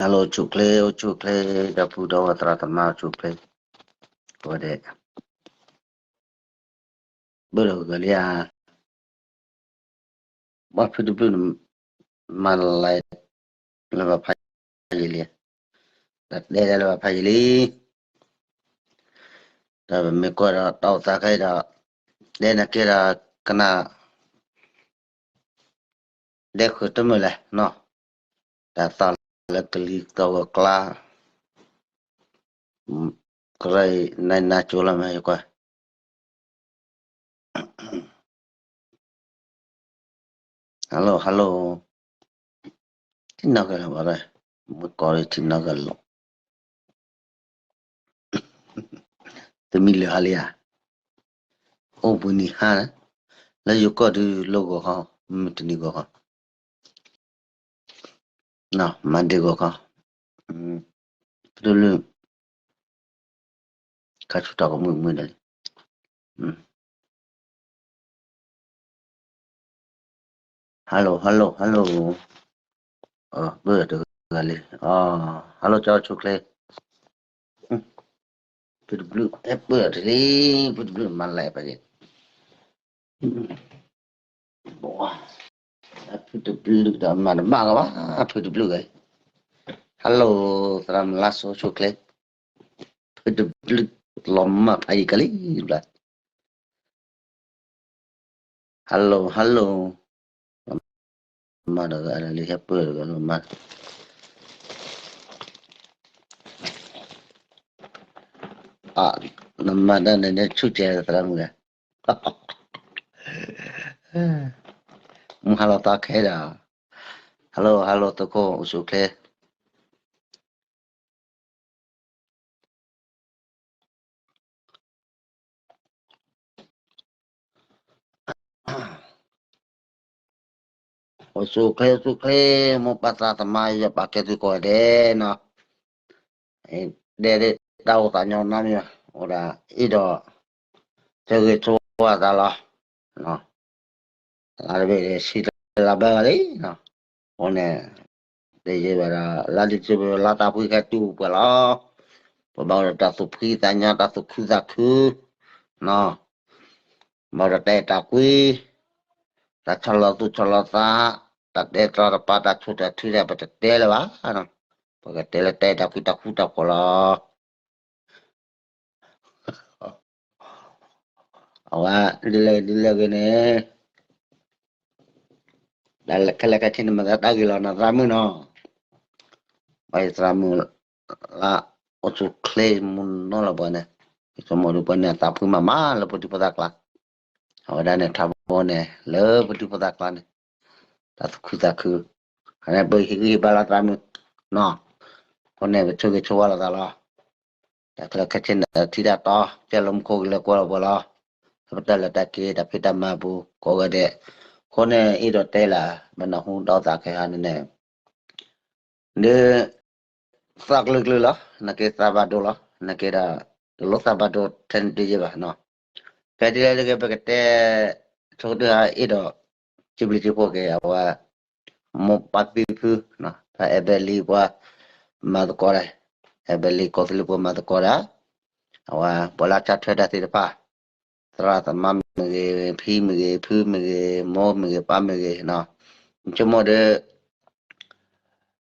ဟဲလိာ်ဆိၣ်ချ့ အိၣ်ဆိၣ်ချ့ ဒီပုၢ်ဒီဝဲၢ်သရၣ်သမါအိၣ်ဆိၣ်ချ့ ကိးဂၤဒဲး ဘၣ်ဒီးဂၤလံဧါ ဘၣ်ဖုတဘျုး မၤလၢလၢဘၣ်ဖးယံာ်လံ တၢ်တဲလၢဘၣ်ဖးယံာ်လံ ဒီးပမ့ၢ်ကွၢ်ဒီးတၢ်အိၣ်သးခဲအံၤဒီး တဲနၤကဲဒီးကနၣ် ဒဲဃုာ်တမုာ်လဲၣ်နီၤ တၢ်သးလၢကလံၤသီၣ်ဂီၤကျါ ကရၢနၤနၤကၠိလီၤမ့ၢ်ယကွၢ် hello hello ထံနီၣ်ကလီၤဘၣ် မ့ၢ်ကီးထံနီၣ်ကလီၤ သမံလၢာ်ဟါလံဧါ အိၣ်ဘှံးနံၤဟါ လၢယိၤကီၢ်ဒုးလိၣ်ဂီၤခီ မုၢ်တနံၤဂီၤခီ မၤဒ့ဂီၤခီ ပတလၢ ခါဆူၣ်ထီၣ်ကမုာ်မုာ်ဒီးလံ hello hello hello ပၢၢ်တဂၤလံ hello ကၠီဆိၣ်ချ့ ဖုတဘျုး ဟဲပၢၢ်တလံ ဖုတဘျုးမၤလဲၣ်ပက့ၤ ဖုတဘျုးဒီးမၤတဘၣ်ကဘၣ် ဖုတဘျုးဂ့ၤ hello သရၣ်မုၣ်လါစိဆိၣ်ချ့ ဖုတဘျုးလီၤမၢ်ဖးယံာ်ကလံဘျီ hello hello မၤတဂၤလၢဟဲပၢၢ်တဂၤလီၤမၢ် နမၤတၢ်န့ၣ်န့ၣ်ဆူၣ်ကဲသရၣ်မုၣ်ဂ့ၤ မုၢ်ဟါလီၤသီခဲဒီး hello hello သုးခိၣ်အိၣ်ဆိၣ်ချ့ အိၣ်ဆိၣ်ချ့ အိၣ်ဆိၣ်ချ့ မိၢ်ပၢ်သရၣ်သမါ ယပာ်ကဲသုကိးဂၤဒဲးနီၤ ဒဲဒၣ်တၢ်အိၣ်သးညီနုၢ်မ့ၢ် အိၣ်ဒၣ်အံၤဒီး ဆိၣ်ဂ့ၤဆိၣ်ဝါသးလီၤ လါတဘ့ၣ်ဆံတလါဘၢဂၤလံနီၤ အဃိန့ၣ် တယံာ်ဘၣ်ဒီး လါဒံၣ်စ့ဘၢၣ် လါသးဖှံခဲတူၢ်ပှဲၤလီၤ ပဘၣ်အိၣ်ဒီးတၢ်သူၣ်ဖှံသးညီ တၢ်သူၣ်ခုသးခု နီၤ ဘၣ်အိၣ်ဒီးတၢ်အဲၣ်တၢ်ကွံ တၢ်ဆီၣ်လီၤသူၣ်ဆီၣ်လီၤသး တၢ်တဲတြီတပါ တၢ်ဆိၣ်တၢ်ထုဒီး ပတတဲလၢၤဘၣ် ပကတဲလၢတၢ်အဲၣ်တၢ်ကွံတၢ်ဃူတၢ်ဖိးလီၤ အဝဲ ဒ်လဲၣ်ဒ်လဲၣ်ဂ့ၤန့ၣ် တၢ်ခဲလၢာ်ခဲဆ့န့ၣ် မၤသးတၢ်ဂ့ၤလီၤနီၤ သရၣ်မုၣ်နီၤ ဘၣ်ယသရၣ်မုၣ်လၢ အိၣ်ဆိၣ်ချ့မုၢ်နီၢ်လီၤပှၤန့ၣ် ယဆိကမိၣ်ဒုးပှၤန့ၣ် သးဖှံမးမးလၢပဒူၣ်ဖိသၣ်ကျါ အဝဲဒၣ်န့ၣ် ထါဘိန့ၣ် လၢပဒူၣ်ဖိသၣ်ကျါန့ၣ် တၢ်သူၣ်ခုသးခု အန့ၣ်ပဟ့ၣ်ဂံၢ်ဟ့ၣ်ဘါလီၤသရၣ်မုၣ်နီၤ အဃိန့ၣ် ပဆိၣ်ဂ့ၤဆိၣ်ဝါလီၤသးလီၤ တၢ်ခဲလၢာ်ခဲဆ့န့ၣ် ထံတၢ်တီ ကဲလၢမူခိၣ်ကလဲၤကွၢ်လီၤပှၤလီၤ ပတၢ်လဲၤတၢ်က့ၤ တၢ်ဖံးတၢ်မၤအပူၤ ကိးဂၤဒဲး အဃိန့ၣ် အဲၣ်ဒိးတဲလၢ မ့ၢ်နၢ်ဟူဒီးသးခဲဟါန့ၣ်န့ၣ် ဒ် သးကလုာ်ကလုာ်လီၤ နာ်က့သးဘၣ်ဒိလီၤ နာ်က့ဒီး တလိၣ်သးဘၣ်ဒိထဲန့ၣ်တယံာ်ဘၣ်နီၤ ဖဲဒ်လဲၣ်တဂ့ၤ ပကတဲ ဆိကတၢၢ်အံၤဒီး စံးဘျုးစံးဖှိၣ်က့ၤ အဝဲ မိၢ်ပၢ်ဖံဖု ဖဲအဲဘဲလံပှၤ မၤသကိးတၢ် အဲဘဲလံကီၢ်သူလ့ၤပှၤမၤသကိးတၢ် အဝဲ ပှၤလၢဆၢထၢၣ်တၢ်သ့ၣ်တဖၣ် သရၣ်သမါမ့ၢ်ဂ့ၤ ဖံမ့ၢ်ဂ့ၤ ဖုမ့ၢ်ဂ့ၤ မိၢ်မ့ၢ်ဂ့ၤ ပၢ်မ့ၢ်ဂ့ၤနီၤ ဆိကမိၣ်ဒီး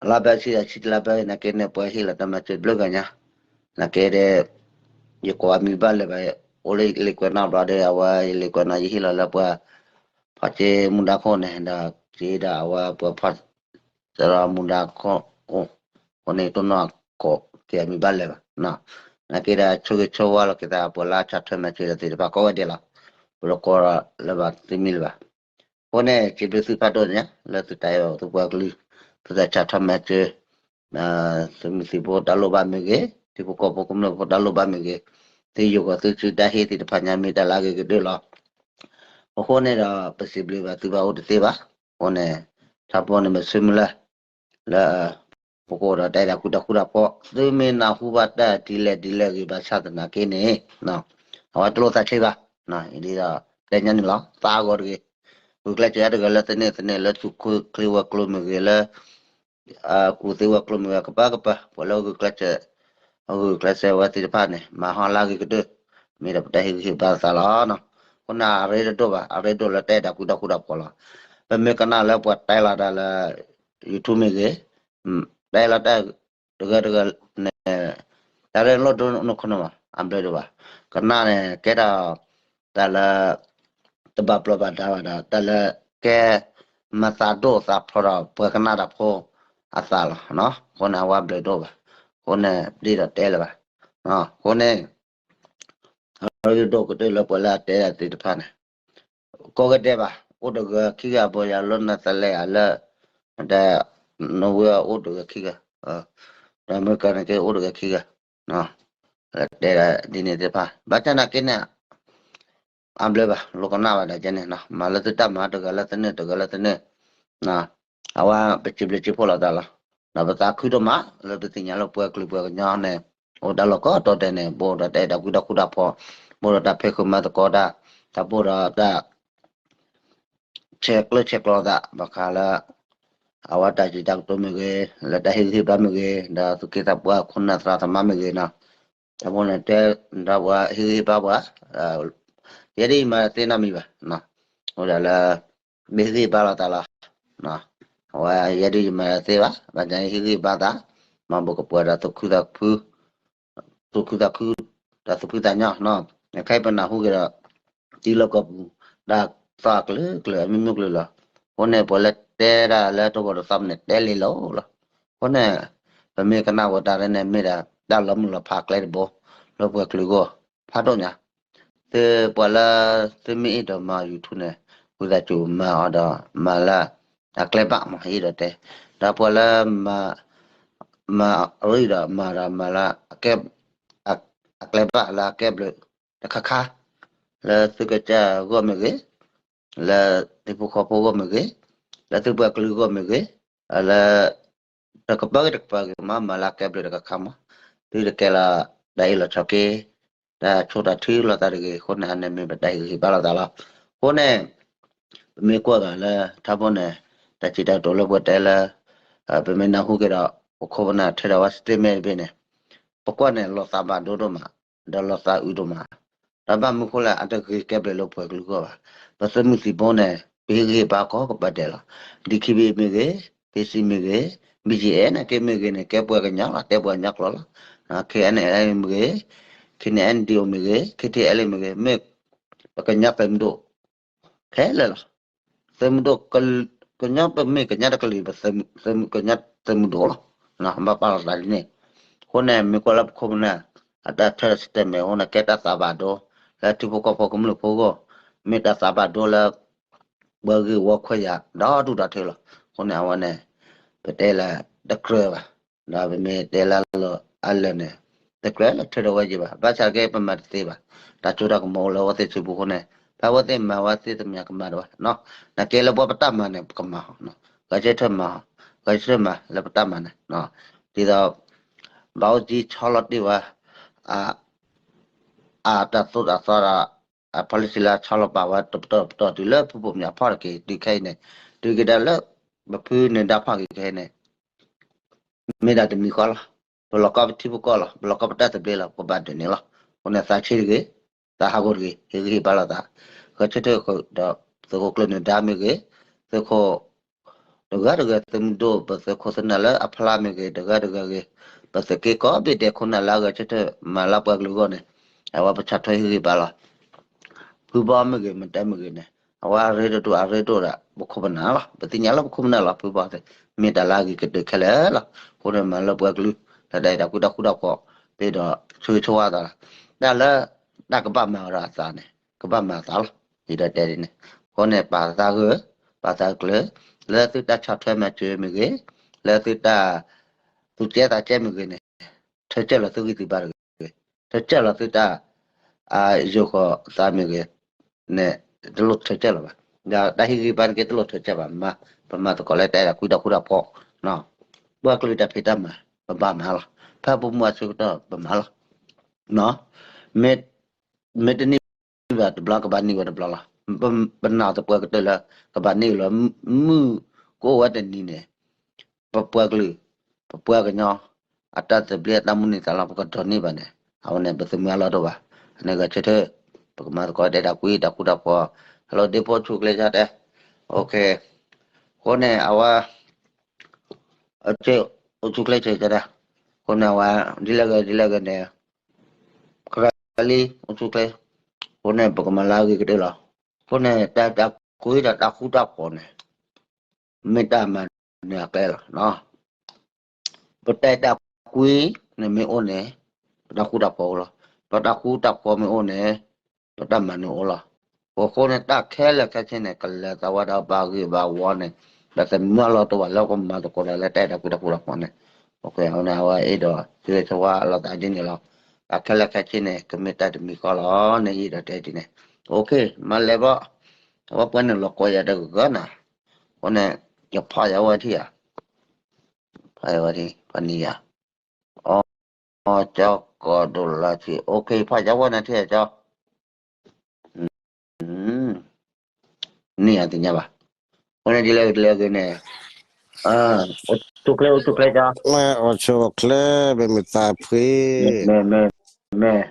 လါဘဲဆံဒီးဆံတလါဘဲ နာ်က့န့ၣ် ပှၤဟ့ၣ်လီၤတၢ်မၤစၢၤဘျုးဂၤညါ နာ်က့ဒီး ယကိးအမံၤဘၣ်လၢၤဘၣ် အိၣ်လၢလံာ်ကွဲးနီၣ်ဘျီဒီး အဝဲယလံာ်ကွဲးနီၣ် ယဟ့ၣ်လီၤလၢပှၤ ဖီက့မူဒါခိၣ်န့ၣ် ဒီးက့ဒီးအဝဲပှၤဖီ သရၣ်မူဒါခိၣ် အဃိန့ၣ် တနီၢ်ကိးက့ၤအမံၤဘၣ်လၢၤဘၣ် နာ်က့ဒီး ဆိၣ်ဂ့ၤဆိၣ်ဝါလီၤက့ၤသး ပှၤလၢဆၢထၢၣ်မၤစၢၤတၢ်သ့ၣ်တဖၣ် ကိးဂၤဒဲးလီၤ ပတကိးလၢၤဘၣ်တမံၤလၢၤဘၣ် အဃိန့ၣ် စံးဘျုးသုဖးဒိၣ်ညါ လၢသုတၢ်အဲၣ်ဘၣ်သုပှၤကလုာ် သုတၢ်ဆၢထၢၣ်မၤစၢၤ သုးမုၢ်သံၣ်ဘိတၢ်လိၣ်ဘၣ်မ့ၢ်ဂ့ၤ ထံဖိကီၢ်ဖိကမျၢၢ်ဖိတၢ်လိၣ်ဘၣ်မ့ၢ်ဂ့ၤ သုယိၤကီၢ်သုစုတၢ်ဟ့ၣ်သ့ၣ်တဖၣ်ညါမ့ၢ်တၢ်လၢအဂ့ၤကတၢၢ်လီၤ. အဃိန့ၣ်ဒီး ပစံးဘျုးဘၣ်သုဘၣ်အိၣ်တသ့ဘၣ်. အဃိန့ၣ် ထါဘိန့ၣ်မ့ၢ်ဆၢမုၢ်လၢ် လၢ ပကအိၣ်ဒီးတၢ်အဲၣ်တၢ်ကွံတၢ်ဃူတၢ်ဖိး သုမ့ၢ်နၢ်ဟူဘၣ်တၢ်ဒ်လဲၣ်ဒ်လဲၣ်ဂ့ၤဘၣ်ဆၣ်သနာ်က့န့ၣ် အဝဲတလိၣ်သးဆံးဘၣ်. ဒ်ဒီး တဲညါန့ၣ်လီၤ သးအဂီၢ်တဂ့ၤ. ဂုာ်ကျဲးစၢးတဂၤလၢသန့ၢ်သန့ၢ်လၢထူၣ်ချ့ဝဲၤကျိၤမ့ၢ်ဂ့ၤလၢ ကူၣ်သ့ဝဲၤကျိၤမ့ၢ်ဂ့ၤ ကပၤကပၤ ပှၤလၢဂုာ်ကျဲးစၢး ဂုာ်ကျဲးစၢးဝဲသ့ၣ်တဖၣ်န့ၣ် မၤဟီလၢအဂ့ၤကတၢၢ် မ့ၢ်ဒီးပတၢ်ဟ့ၣ်ဂံၢ်ဟ့ၣ်ဘါသးလီၤ. အဃိန့ၣ်အရ့တဒိၣ်ဘၣ် အရ့ဒိၣ်လၢတၢ်အဲၣ်တၢ်ကွံတၢ်ဃူတၢ်ဖိးလီၤ. ပမ့ၢ်ကနၣ်လၢပှၤတဲလီၤတၢ်လၢ YouTube မ့ၢ်ဂ့ၤ တဲလီၤတၢ်တဂၤတဂၤန့ၣ် တၢ်ရ့လိၣ်ဒိၣ်နီၢ်ခိန့ၣ်ဘၣ် အဘျုးဒိၣ်ဘၣ်. ကနၣ်န့ၣ် ကဲထီၣ် တၢ်လၢ တဘၣ်ပျီဘၣ်ဒါဘၣ်ဒီး တၢ်လၢကဲ မၤသးဒိၣ်သးဖျိးဒီးပှၤကနၣ်တၢ်ဖိအသးလီၤ. အဃိန့ၣ် အဝဲဘျုးဒိၣ်ဘၣ်. အဃိန့ၣ် ပျံၤဒီးတဲလၢၤဘၣ်. အဃိန့ၣ် အရ့ဒိၣ်ကတၢၢ်လၢပှၤလၢအတဲတၢ်သ့ၣ်တဖၣ်န့ၣ် ကိးဂၤဒဲးဘၣ် အိၣ်တဂၤခံဂၤ ဘၣ်ယၤလၢနသလဲအလၢ ဒီး Norway အိၣ်တဂၤခံဂၤ ဒီးအမဲရကၤန့ၣ်က့အိၣ်တဂၤခံဂၤ တဲဒ်န့ၣ်သ့ၣ်တဖၣ် ဘၣ်ဆၣ်နာ်က့န့ၣ် အဘျုးဘၣ် လိကနၣ်ဘၣ်ဒီးကဲန့ၣ် မၤလၢသုတၢ်မၤတဂၤလၢသန့ၣ် တဂၤလၢသန့ၣ် အဝဲပစံးဘျုးစံးဖှိၣ်လိာ်သးလီၤ. ဒီးပသးခုဒိၣ်မး လၢပသ့ၣ်ညါလၢပှၤကလုာ်ပှၤကညီန့ၣ် အိၣ်တၢ်လီၢ်ကိးတီၤဒဲးန့ၣ် ဘၣ်ဒီးတၢ်အဲၣ်တၢ်ကွံတၢ်ဃူတၢ်ဖိး ဘၣ်ဒီးတၢ်ဖံးဃုာ်မၤသကိးတၢ် တၢ်ဘၣ်ဒီးတၢ် ဆဲးကျၢဆဲးကျိးသး ဘၣ်ဃးလၢ အဝဲတၢ်စံးတၢ်ကတိၤမ့ၢ်ဂ့ၤ လၢတၢ်ဟ့ၣ်ဂံၢ်ဟ့ၣ်ဘါမ့ၢ်ဂ့ၤ ဒီးသူၣ်က့သးပှၢ်ခိၣ်နၢ်သရၣ်သမါမ့ၢ်ဂ့ၤနီၤ တၢ်ဖိန့ၣ်တဲ ဒီးပှၤဟ့ၣ်ဂံၢ်ဟ့ၣ်ဘါပှၤ ယဲဒၣ်ယမၤသ့နီတမံၤဘၣ် အိၣ်ဒၣ်လၢ မ့ၢ်ဟ့ၣ်ဂံၢ်ဟ့ၣ်ဘါလိာ်သးလီၤ အဝဲယဲဒၣ်ယမၤသ့ဘၣ် ဘၣ်ဆၣ်ဟ့ၣ်ဂံၢ်ဟ့ၣ်ဘါသး မၤဘူးကပှဲၤဒီးသူၣ်ခုသးခု သူၣ်ခုသးခု ဒီးသူၣ်ဖှံသးညီနီၤ ခဲအံၤပနၢ်ဟူက့ၤဒီး တံၤလီၢ်ကီၢ်ပူၤ တၢ်သီၣ်အကလုာ်ကလုာ်အမျိုးမျိုးကလုာ်လီၤ. အဃိန့ၣ် ပှၤလၢတဲဒၣ်လၢတဂီၢ်တသီမန့ၣ် တဲလံလီၤလီၤ. အဃိန့ၣ် ပမ့ၢ်ကနၣ်ဝဲတၢ်ရဲၣ်န့ၣ် မ့ၢ်ဒၣ်တၢ်လီၤမုၢ်လီၤဖးကျဲတဘိ လၢပှၤကလုာ်အဂီၢ် ဖးဒိၣ်ညါ သုပှၤလၢ သုမ့ၢ်အဲၣ်ဒိးမၤ YouTube န့ၣ် ဝံသးစူၤမၤအီၤဒီး မၤလၢ အကျဲဘၣ်မး အဲၣ်ဒိးတဲ ဒီးပှၤလၢ မၤရံဒီးမၤဒီးမၤလၢ အကျဲဘၣ်လၢအကဲဘျုးတခါခါ လၢသုကစၢ်ဂီၢ်မ့ၢ်ဂ့ၤ လၢသုဖိဃီဖိဂီၢ်မ့ၢ်ဂ့ၤ လၢသုပှၤကလုာ်ဂီၢ်မ့ၢ်ဂ့ၤ လၢ တကပၤဂ့ၤတကပၤဂ့ၤ မၤမၤလၢအကဲဘျုးတခါခါမး သုတကဲလၢ တၢ်အ့ၣ်လိာ်ဆိးက့ တၢ်ဆိၣ်တၢ်ထုလိာ်သးတဂ့ၤ အဃိန့ၣ် အန့ၣ်မ့ၢ်ပတၢ်ဟ့ၣ်ဂံၢ်ဟ့ၣ်ဘါလိာ်သးလီၤ. အဃိန့ၣ် ပမ့ၢ်ကွၢ်ဂၤလၢ ထါဘိန့ၣ် တၢ်စံးတၢ်ကတိၤလၢပှၤတဲလၢ ပမ့ၢ်နၢ်ဟူက့ၤဒီး ပခိၣ်ပနၢ်ထဲဒီးဝဲ statement တဘ့ၣ်န့ၣ် ပကွၢ်န့ၣ် လီၤသးဘၣ်ဒိဒိၣ်မး ဒီးလီၤသးအုးဒိၣ်မး ဒီးဘၣ်မနုၤဃိလဲၣ် အတဂ့ၤကဲဘျုးလၢပှၤကလုာ်ဂီၢ်ဘၣ်. ပသုးမုၢ်သံၣ်ဘိန့ၣ် ပဟ့ၣ်ဂံၢ်ဟ့ၣ်ဘါကိးကပၤဒဲးလီၤ. DKBA မ့ၢ်ဂ့ၤ PC မ့ၢ်ဂ့ၤ BGF န့ၣ်က့မ့ၢ်ဂ့ၤန့ၣ် ကဲပှၤကညီလီၤ တဲပှၤကညီကျိာ်လီၤ. KNLA မ့ၢ်ဂ့ၤ KNDO မ့ၢ်ဂ့ၤ KTLA မ့ၢ်ဂ့ၤ မ့ၢ်ပကညီသုးမုၢ်ဒိၣ် ခဲလၢာ်လီၤ. သုးမုၢ်ဒိၣ် ကညီပမ့ၢ်ကညီတကလုာ် ပသုးမုၢ်ကညီသုးမုၢ်ဒိၣ်လီၤ. ဘၣ်ပာ်လီၤသးဒ်န့ၣ် အဃိန့ၣ် မ့ၢ်ကွၢ်လၢပခိၣ်ပနၢ် အတၢ်ထၢ statement အဃိန့ၣ် ကဲတၢ်သးဘၣ်ဒိ လၢထံဖိကီၢ်ဖိကမျၢၢ်ဖိအဂီၢ် မ့ၢ်တၢ်သးဘၣ်ဒိလၢ ပှၤဂ့ၢ်ဝီခွဲးယာ် ဒီဒူၣ်ဒီထၢလီၤ. အဃိန့ၣ် အဝဲန့ၣ် ပတဲလၢတကြၢးဘၣ် ဒီးပမ့ၢ်တဲလၢလီၤအလၢာ်န့ၣ် တကြၢးလၢထၢဒီးဝဲယံၤဘၣ်. ဘၣ်ဆၣ်က့ ပမၤတသ့ဘၣ်. တၢ်စိတၢ်ကမီၤအိၣ်လၢအဝဲသ့ၣ်စုပူၤအဃိန့ၣ် ဖဲအဝဲသ့ၣ်မၤဝဲသ့ၣ်တမံၤကမၤတဝဲ နာ်က့လၢပှၤပတၢ်မၤန့ၣ် ပကမၤအီၤ ဂဲၤဆၢထၢၣ်မၤအီၤ ဂဲၤဆၢထၢၣ်မၤလၢပတၢ်မၤန့ၣ် ဒ်သိး ဘၣ်အိၣ်ကံဆီလီၤတ့ၢ်ဝဲ အတၢ်သိၣ်တၢ်သီဒီး အ policy လၢဆီလီၤပာ်ဝဲတပတီၢ်တပတီၢ်တုၤလၢဖုဘိၣ်မၠးဖီၣ်တက့ၢ် တုၤခဲအံၤန့ၣ် တုၤက့ၤဒၣ်လၢ ပဖုန့ၣ်ဒါဖီၣ်က့ၤခဲအံၤန့ၣ် မ့ၢ်ဒၣ်တမံၤဃီလီၤ. ပလီၤကီပထံပကီၢ်လီၤ. ပလီၤကီပတၢ်သဘျ့လီၤ. ပဘၣ်ဒုးန့ၣ်လီၤ. အဃိန့ၣ် သးဆံးတဂ့ၤ, သးဟးဂီၤတဂ့ၤ, ဟ့ၣ်ဂံၢ်ဟ့ၣ်ဘါလိာ်သး, ဂဲၤဆၢထၢၣ်ဃုာ်ဒီးသုးခိၣ်ကျၢၢ်နၢၤဒါမ့ၢ်ဂ့ၤ, သုးခိၣ် တဂၤတဂၤသုးမုၢ်ဒိၣ် ပသုးခိၣ်သုးနၢ်လၢအဖျါမ့ၢ်ဂ့ၤ တဂၤတဂၤဂ့ၤ, ပသုးက့ကိးဘ့ၣ်ဒဲးခိၣ်နၢ်လၢအဂဲၤဆၢထၢၣ်မၤလၢပှၤကလုာ်အဂီၢ်န့ၣ် အဝဲပဆီၣ်ထွဲဟ့ၣ်ဂံၢ်ဘါလီၤ. ဖုဘီမ့ၢ်ဂ့ၤ မ့ၢ်တဲမ့ၢ်ဂ့ၤန့ၣ် အဝဲအရ့ဒိၣ်ဒိၣ်အရ့ဒိၣ်ဒၣ် ပခိၣ်ပနၢ်လီၤ. ပသ့ၣ်ညါလၢပခိၣ်ပနၢ်လီၤ ဖုဘီသ့ၣ် မ့ၢ်တၢ်လၢအဂ့ၤကတၢၢ်ခဲလၢာ်လီၤ. အဃိန့ၣ်မၤလၢပှၤကလုာ် လၢတၢ်အဲၣ်တၢ်ကွံတၢ်ဃူတၢ်ဖိး သ့ဒီးဆိၣ်ဂ့ၤဆိၣ်ဝါသးလီၤ. တၢ်လၢ တၢ်ကဘၣ်မၤဝဲဒၣ်အသးန့ၣ် ကဘၣ်မၤအသးလီၤ. ယဒီးတဲဒ်န့ၣ် အဃိန့ၣ် ပာ်သးဂၢၢ် ပာ်သးကျၢၤ လၢသုတၢ်ဆီၣ်ထွဲမၤစၢၤမ့ၢ်ဂ့ၤ လၢသုတၢ် သူၣ်ကဲသးကဲမ့ၢ်ဂ့ၤန့ၣ် ထၢကၢၢ်လီၤသုဂံၢ်သုဘါတဂ့ၤ, ထၢကၢၢ်လီၤသုတၢ် ယိၤဃီၤသးမ့ၢ်ဂ့ၤန့ၣ် တလိၣ်ထၢကၢၢ်လၢၤဘၣ်. ဒီးတၢ်ဟ့ၣ်ဂံၢ်ဘါန့ၣ်က့ တလိၣ်ထၢကၢၢ်ဘၣ် မၤ ပမၤသကိးလၢတၢ်အဲၣ်တၢ်ကွံတၢ်ဃူတၢ်ဖိး ပှၤကလုာ်တၢ်ဖံးတၢ်မၤ ပဘၣ်မၤလီၤ. ဖဲပမူအဆၢကတီၢ်ပမၤလီၤ. မ့ၢ် မ့ၢ်တန့ၢ်ဘၣ်တဘျီ ကဘၣ်န့ၢ်ဝဲတဘျီလီၤ. ပနာ်သပှၢ်ကတၢၢ်လၢ ကဘၣ်န့ၢ်လီၤ. မုၢ်ကအိၣ်ဝဲတနံၤန့ၣ် ပပှၤကလုာ်, ပပှၤကညီ အတၢ်သဘျ့အတၢ်မုၢ်နံၤသးလီ ပကဒိးန့ၢ်ဘၣ်န့ၣ် အဝဲန့ၣ် ပသမုအလီၢ်တအိၣ်ဘၣ်. အန့ၣ်ဂဲၤဆၢထၢၣ် ပကမၤသကိးတၢ်အဲၣ်တၢ်ကွံတၢ်ဃူတၢ်ဖိး, ဟဲလိာ်ဒ့ဖိဆူၣ်ချ့ကတဲ, အဃိန့ၣ် အဝဲ အိၣ်ဆူၣ်ချ့ဆဲးကတဲ, အဃိန့ၣ် အဝဲ ဒ်လဲၣ်ဂ့ၤဒ်လဲၣ်ဂ့ၤန့ၣ် ကရၢလံ အိၣ်ဆူၣ်ချ့, အဃိန့ၣ် ပကမၤလၢအဂ့ၤကတၢၢ်လီၤ. အဃိန့ၣ် တၢ်အဲၣ်တၢ်ကွံဒီးတၢ်ဃူတၢ်ဖိးန့ၣ် မ့ၢ်တၢ်မၤနၢၤအကျဲလီၤ. ပတၢ်အဲၣ်တၢ်ကွံန့ၣ်မ့ၢ်အိၣ်န့ၣ် ပတၢ်ဃူတၢ်ဖိးအိၣ်လီၤ. ပတၢ်ဃူတၢ်ဖိးမ့ၢ်အိၣ်န့ၣ် ပတၢ်မၤနၢၤအိၣ်လီၤ. အဃိန့ၣ် တၢ်ခဲလၢာ်ခဲဆ့န့ၣ် ကလဲၤသးဝဲဒၣ်ဘၣ်ဂ့ၢ်ဘၣ်ဝီန့ၣ် ပသမုအလီၢ်တအိၣ်ဘၣ်လၢပမၤသကိးတၢ်လၢတၢ်အဲၣ်တၢ်ကွံတၢ်ဃူတၢ်ဖိးန့ၣ်, အဝဲအံၤဒီး သုးလ့ၤဆၢဝါအလီၤသးဒ်န့ၣ်လီၤ. တၢ်ခဲလၢာ်ခဲဆ့န့ၣ် ကမ့ၢ်တၢ်တမံၤဃီလီၤန့ၣ် ယအဲၣ်ဒိးတဲဒ်န့ၣ်, မၤလဲၤဘၣ်, အဝဲပှဲၤန့ၣ်လီၤကိးယၤတဂၤဂၤနၤ, အဃိန့ၣ် ယဖီၣ်ယၤဝဲထံၣ်ဧါ, ဖီၣ်ယၤဝဲထံၣ် ဖီၣ်န့ၢ်ယၤ, အီ ကၠီကီးဒိၣ်လါထံ ဖီၣ်ယၤဝဲနၤထံၣ်ဧါကၠီ န့ၢ်ယၤသ့ၣ်ညါဘၣ်, အဃိန့ၣ်ဒ်လဲၣ်ဒ်လဲၣ်ဂ့ၤန့ၣ်, အိၣ်ဆူၣ်ချ့အိၣ်ဆူၣ်ချ့ကၠီ, အိၣ်ဆူၣ်ချ့ မ့ၢ်မုာ်သးဖှံ, မ့ၢ်,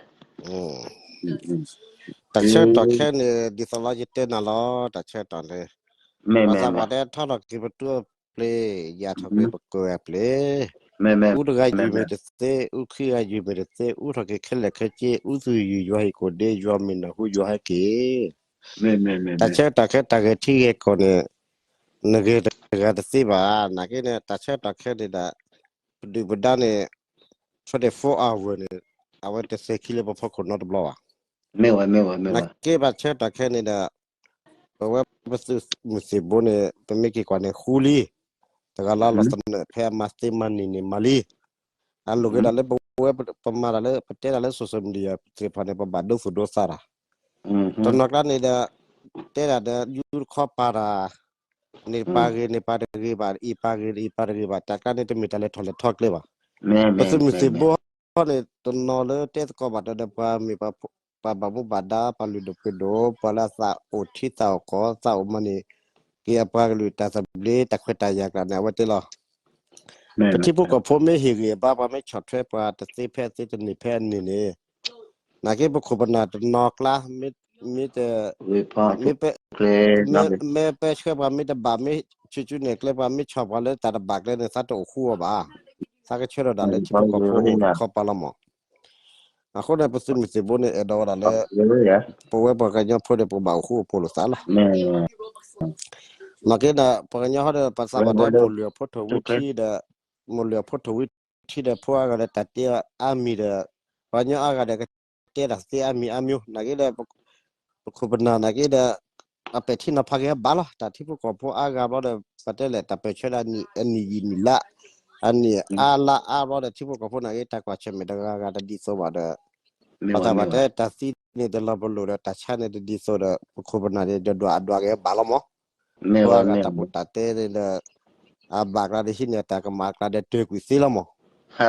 တၢ်ဆၢကတီၢ်ခဲန့ၣ် ဒ်သိးလီၤယတဲနၤလီၤ တၢ်ဆၢကတီၢ်န့ၣ်, ပှၤသးပှၢ်တဲထီၣ်ထီၣ်က့ၤပတူၢ်ပျ့ၤ, ယၤထီၣ်က့ၤပကၢၤအပျ့ၤ, အူတဂၤယုၢ်မ့ၢ်တသ့, အူခံဂၤယုၢ်မ့ၢ်တသ့, အူထီၣ်က့ၤခဲလၢာ်ခဲဆ့, အူသူၣ်ယုၢ်ယွၤဟ့ၣ်ကိၣ်ဒ့, ယွၤမ့ၢ်နၢ်ဟူယွၤဟဲက့ၤ တၢ်ဆၢကတီၢ်ခဲတၢ်ဂဲၤထံဂဲၤကီၢ်န့ၣ်, နဂဲၤတဂၤတသ့ဘၣ်, နာ်က့န့ၣ် တၢ်ဆၢကတီၢ်ခဲန့ၣ်ဒီး, ပဒုၣ်ပဒါန့ၣ်, twenty-four hour န့ၣ်, အဝဲတသဲးခံလၢပဖီခိၣ်နီတဘျီဘၣ်. နာ်က့ဘၣ်ဆၢကတီၢ်ခဲန့ၣ်ဒီး, ပဝဲပသုးမုၢ်သံၣ်ဘိန့ၣ် ပမ့ၢ်က့ၤကွၢ်န့ၣ်ဃူလံ, တဂၤလၢလီၤသနၢၣ်ဖဲအမၤသ့မၤနံၤန့ၣ်မၤလံ အလိၣ်က့ၤဒၣ်လၢပဝဲပမၤတၢ်လၢ ပတဲတၢ်လၢ social media သ့ၣ်တဖၣ်န့ၣ် ပဘၣ်ဒိသူၣ်ဒိသးတၢ်, တနီၤကျါန့ၣ်ဒီး, တဲဒၣ်ဒီး ယူတခီပာ်တၢ်, န့ၣ်ပာ်ဂ့ၤန့ၣ်ပာ်တဂ့ၤဘၣ်, အံၤပာ်ဂ့ၤအံၤပာ်တဂ့ၤဘၣ်, တၢ်ကျါန့ၣ်တမ့ၢ်တၢ်လဲၤထီၣ်လဲၤထီကျဲဘၣ်. ပသုးမုၢ်သံၣ်ဘိန့ၣ် တနီၤလၢတဲသကိးဘၣ်ဒီး ပှၤမ့ၢ်ပှၤဘၣ်မူဘၣ်ဒါ ပှၤလုၢ်ဒိၣ်ပှ့ၤဒိၣ် ပှၤလၢအသးအိၣ်ထံသးအိၣ်ကီၢ် သးအိၣ်မၤန့ၢ်က့ၤအပှၤကလုာ်တၢ်သဘျ့တၢ်ခွဲးတၢ်ယာ်ကျါန့ၣ် အဝဲတဲလီၤ. ပထံဖိကီၢ်ဖိမ့ၢ်ဟ့ၣ်ဂံၢ်အဘါ ပှၤမ့ၢ်ဆီၣ်ထွဲပှၤတသ့ဖဲအသ့တန့ၢ်ဖဲအန့ၢ်န့ၣ်, နာ်က့ပခိၣ်ပနၢ်တနီၤကျါ, မ့ၢ်, မ့ၢ်ပ, မ့ၢ်ပၢဆှၢပှၤမ့ၢ်တဘၣ် မ့ၢ်ဆူၣ်ဆူၣ်န့ၣ်ကျဲ ပှၤမ့ၢ်ဆီၣ်ပှၤလၢတၢ်တဘၣ်ကျဲန့ၣ် သးတအိၣ်ဃူအီၤဘၣ်. သးကဆၢထၢၣ်ဒၣ်လၢထံဖိကီၢ်ဖိအိၣ်တခီပၤလီၤမး. အဃိန့ၣ် ပသုးမုၢ်သံၣ်ဘိန့ၣ် အဲၣ်ဒိးဝဲဒၣ်လၢ ပဝဲပှၤကညီဖိန့ၣ် ပကဘၣ်အိၣ်ဃူအိၣ်ဖိးလိာ်သးလီၤ. နာ်က့ဒီး ပှၤကညီဟီဒီး ပှၤသးပှၢ်တဲမိၢ်လုၢ်အဖိထိၣ်ဝံၤထံဒီး, မိၢ်လုၢ်အဖိထိၣ်ဝံၤထံဒီး ဖိအါဂၤဒီးတၢ်တဲအါမံၤဒီး, ပှၤကညီအါဂၤဒီးကတဲတၢ်သ့အါမံၤအါမံၤ, နာ်က့ဒီး ပခိၣ်ပနၢ်နာ်က့ဒီး အပဲာ်ထံနီၤဖးက့ၤဘၣ်လီၤ. တၢ်ထံဖိကီၢ်ဖိအါဂၤဘျီဒီး ပတဲလဲၣ် တၢ်ပၢၢ်ဆၢဒၣ်အနံၣ်ယံာ်နံၣ်လါ, အနံၣ်အါလါအါဘျီဒီး ထံဖိကီၢ်ဖိနာ်က့ တၢ်ကွၢ်ဆၢၣ်မဲာ်တဂၤဂၤတဒ်သိးဘၣ်ဒီး ပှၤသးပှၢ်တဲတၢ်သံန့ၣ်တလီၤပလိာ်ဒီး တၢ်ဆါန့ၣ်တဒ်သိးဒီး ပခိၣ်ပနၢ်န့ၣ် ဒွးဒွးက့ၤဘၣ်လီၤမး. ဖိအါဂၤတၢ်ပူၤတၢ်တဲန့ၣ်ဒီး အဘၣ်ကျါဒီးဟံးန့ၢ်တၢ်ကမၣ်ကျါဒီးတၢၢ်ကွံာ်သ့လီၤမး. အ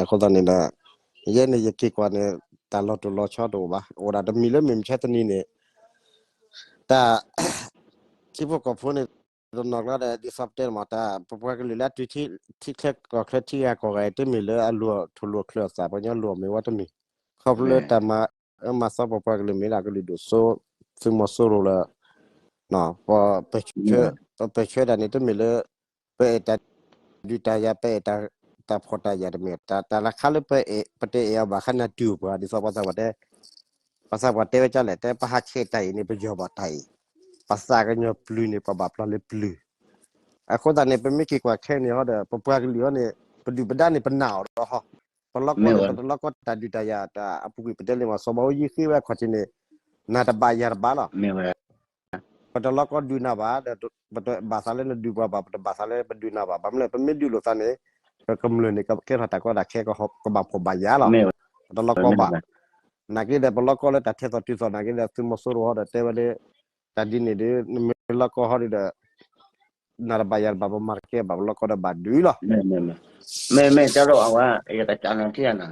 ဃိသတးန့ၣ်ဒီး ယဲန့ၣ်ယက့ၤကွၢ်န့ၣ် တၢ်လီၤတိၢ်လီၤဆီတအိၣ်ဘၣ်. အိၣ်ဒၣ်တမံၤလၢမ့ၢ်မ့ၢ်ဆါတနံၤန့ၣ် တၢ် ထံဖိကီၢ်ဖိန့ၣ် တနီၤကျါဒီး ဒ်သိးပတဲန့ၣ်မး တၢ်ပပှၤကလုာ်လၢအတုၤထံချၢကီၢ်ချၢ ထံဂၤကီၢ်ဂၤအံၤ တမ့ၢ်လၢအလိၤထိၣ်လိၤချၢအသး ပှၤကညီလိၤအမ့ၢ်ဝဲတမ့ၢ် ခီဖျိလၢတၢ်မၤအၢမၤသီပပှၤကလုာ်မ့ၢ်ဒၣ်ကလုာ်ဒိၣ်စိ သုးမီၤစိရိၤလၢ ပ ပပၢၢ်ဆၢဒၣ်န့ၣ် တမ့ၢ်လၢ ပအဲၣ်တၢ်ဒုးတၢ်ယၤ ပအဲၣ်တၢ်ဖှီၣ်တၢ်ယာ်တမ့ၢ် တၢ်လၢခါလၢပအဲၣ် ပတအဲၣ်အီၤဘၣ်ခါန့ၣ်တုၤပှၤ ဒ်သိးပှၤသးပှၢ်တဲ ပှၤသးပှၢ်တဲဝဲဒ်လဲၣ် တဲပဟးဆဲးတၢ်အံၤန့ၣ် ပယီၤဘၣ်တၢ်အံၤ, ပသးကညီၤပျုၤန့ၣ် ပဘၣ်ပျၢ်လၢပျုၤ. အဃိသတးန့ၣ် ပမ့ၢ်က့ၤကွၢ်ခဲန့ၣ်ဟီဒီး ပပှၤကလုာ်ဟီန့ၣ် ပဒုၣ်ပဒါန့ၣ် ပနာ်အီၤဒီးဟီ, ပလီၢ်ကီၢ်ဒီး ပတလီၢ်ကီၢ်တၢ်ဒုးတၢ်ယၤတၢ်အပူၤကွံာ် ပတဲလံမး စီၤဘးအူကၠံဃ့ဝဲအခီၣ်ထံးန့ၣ် နၤတဘၣ်ယၤတဘၣ်လီၤ. ပတလီၢ်ကီၢ်ဒုးနၤဘၣ်ဒီး ပတဘၣ်သးလၢနဒုးပှၤဘၣ် ပတဘၣ်သးလၢပဒုးနၤဘၣ် ဘၣ်မနုၤလဲၣ် ပမ့ၢ်ဒုးလိာ်သးန့ၣ် ပကမျၢၢ်န့ၣ် ကကဲထီၣ်တၢ်ကီတၢ်ခဲ ကဘၣ်ဖှီၣ်ဘၣ်ယာ်လီၤ. ပတလီၢ်ကီၢ်ဘၣ်. နာ်က့ဒီး ပလီၢ်ကီၢ်လၢတၢ်ထဲသိးတုၤသိးနာ်က့ဒီး သုးမီၤစိရိၤဟီဒီးတဲဝဲလၢ တၢ်ဒ်န့ၣ်ဒီး နမ့ၢ်လီၢ်ကီၢ်ဟီဒီး နၤတဘၣ်ယၤတဘၣ် ပမၤတကဲဘၣ် ပလီၢ်ကီၢ်ဒီးဘၣ်ဒုးလီၤ. မ့မ့ၢ်တၢ်ဒီးအဝဲ ယကစးနၤထံၣ်နၤ,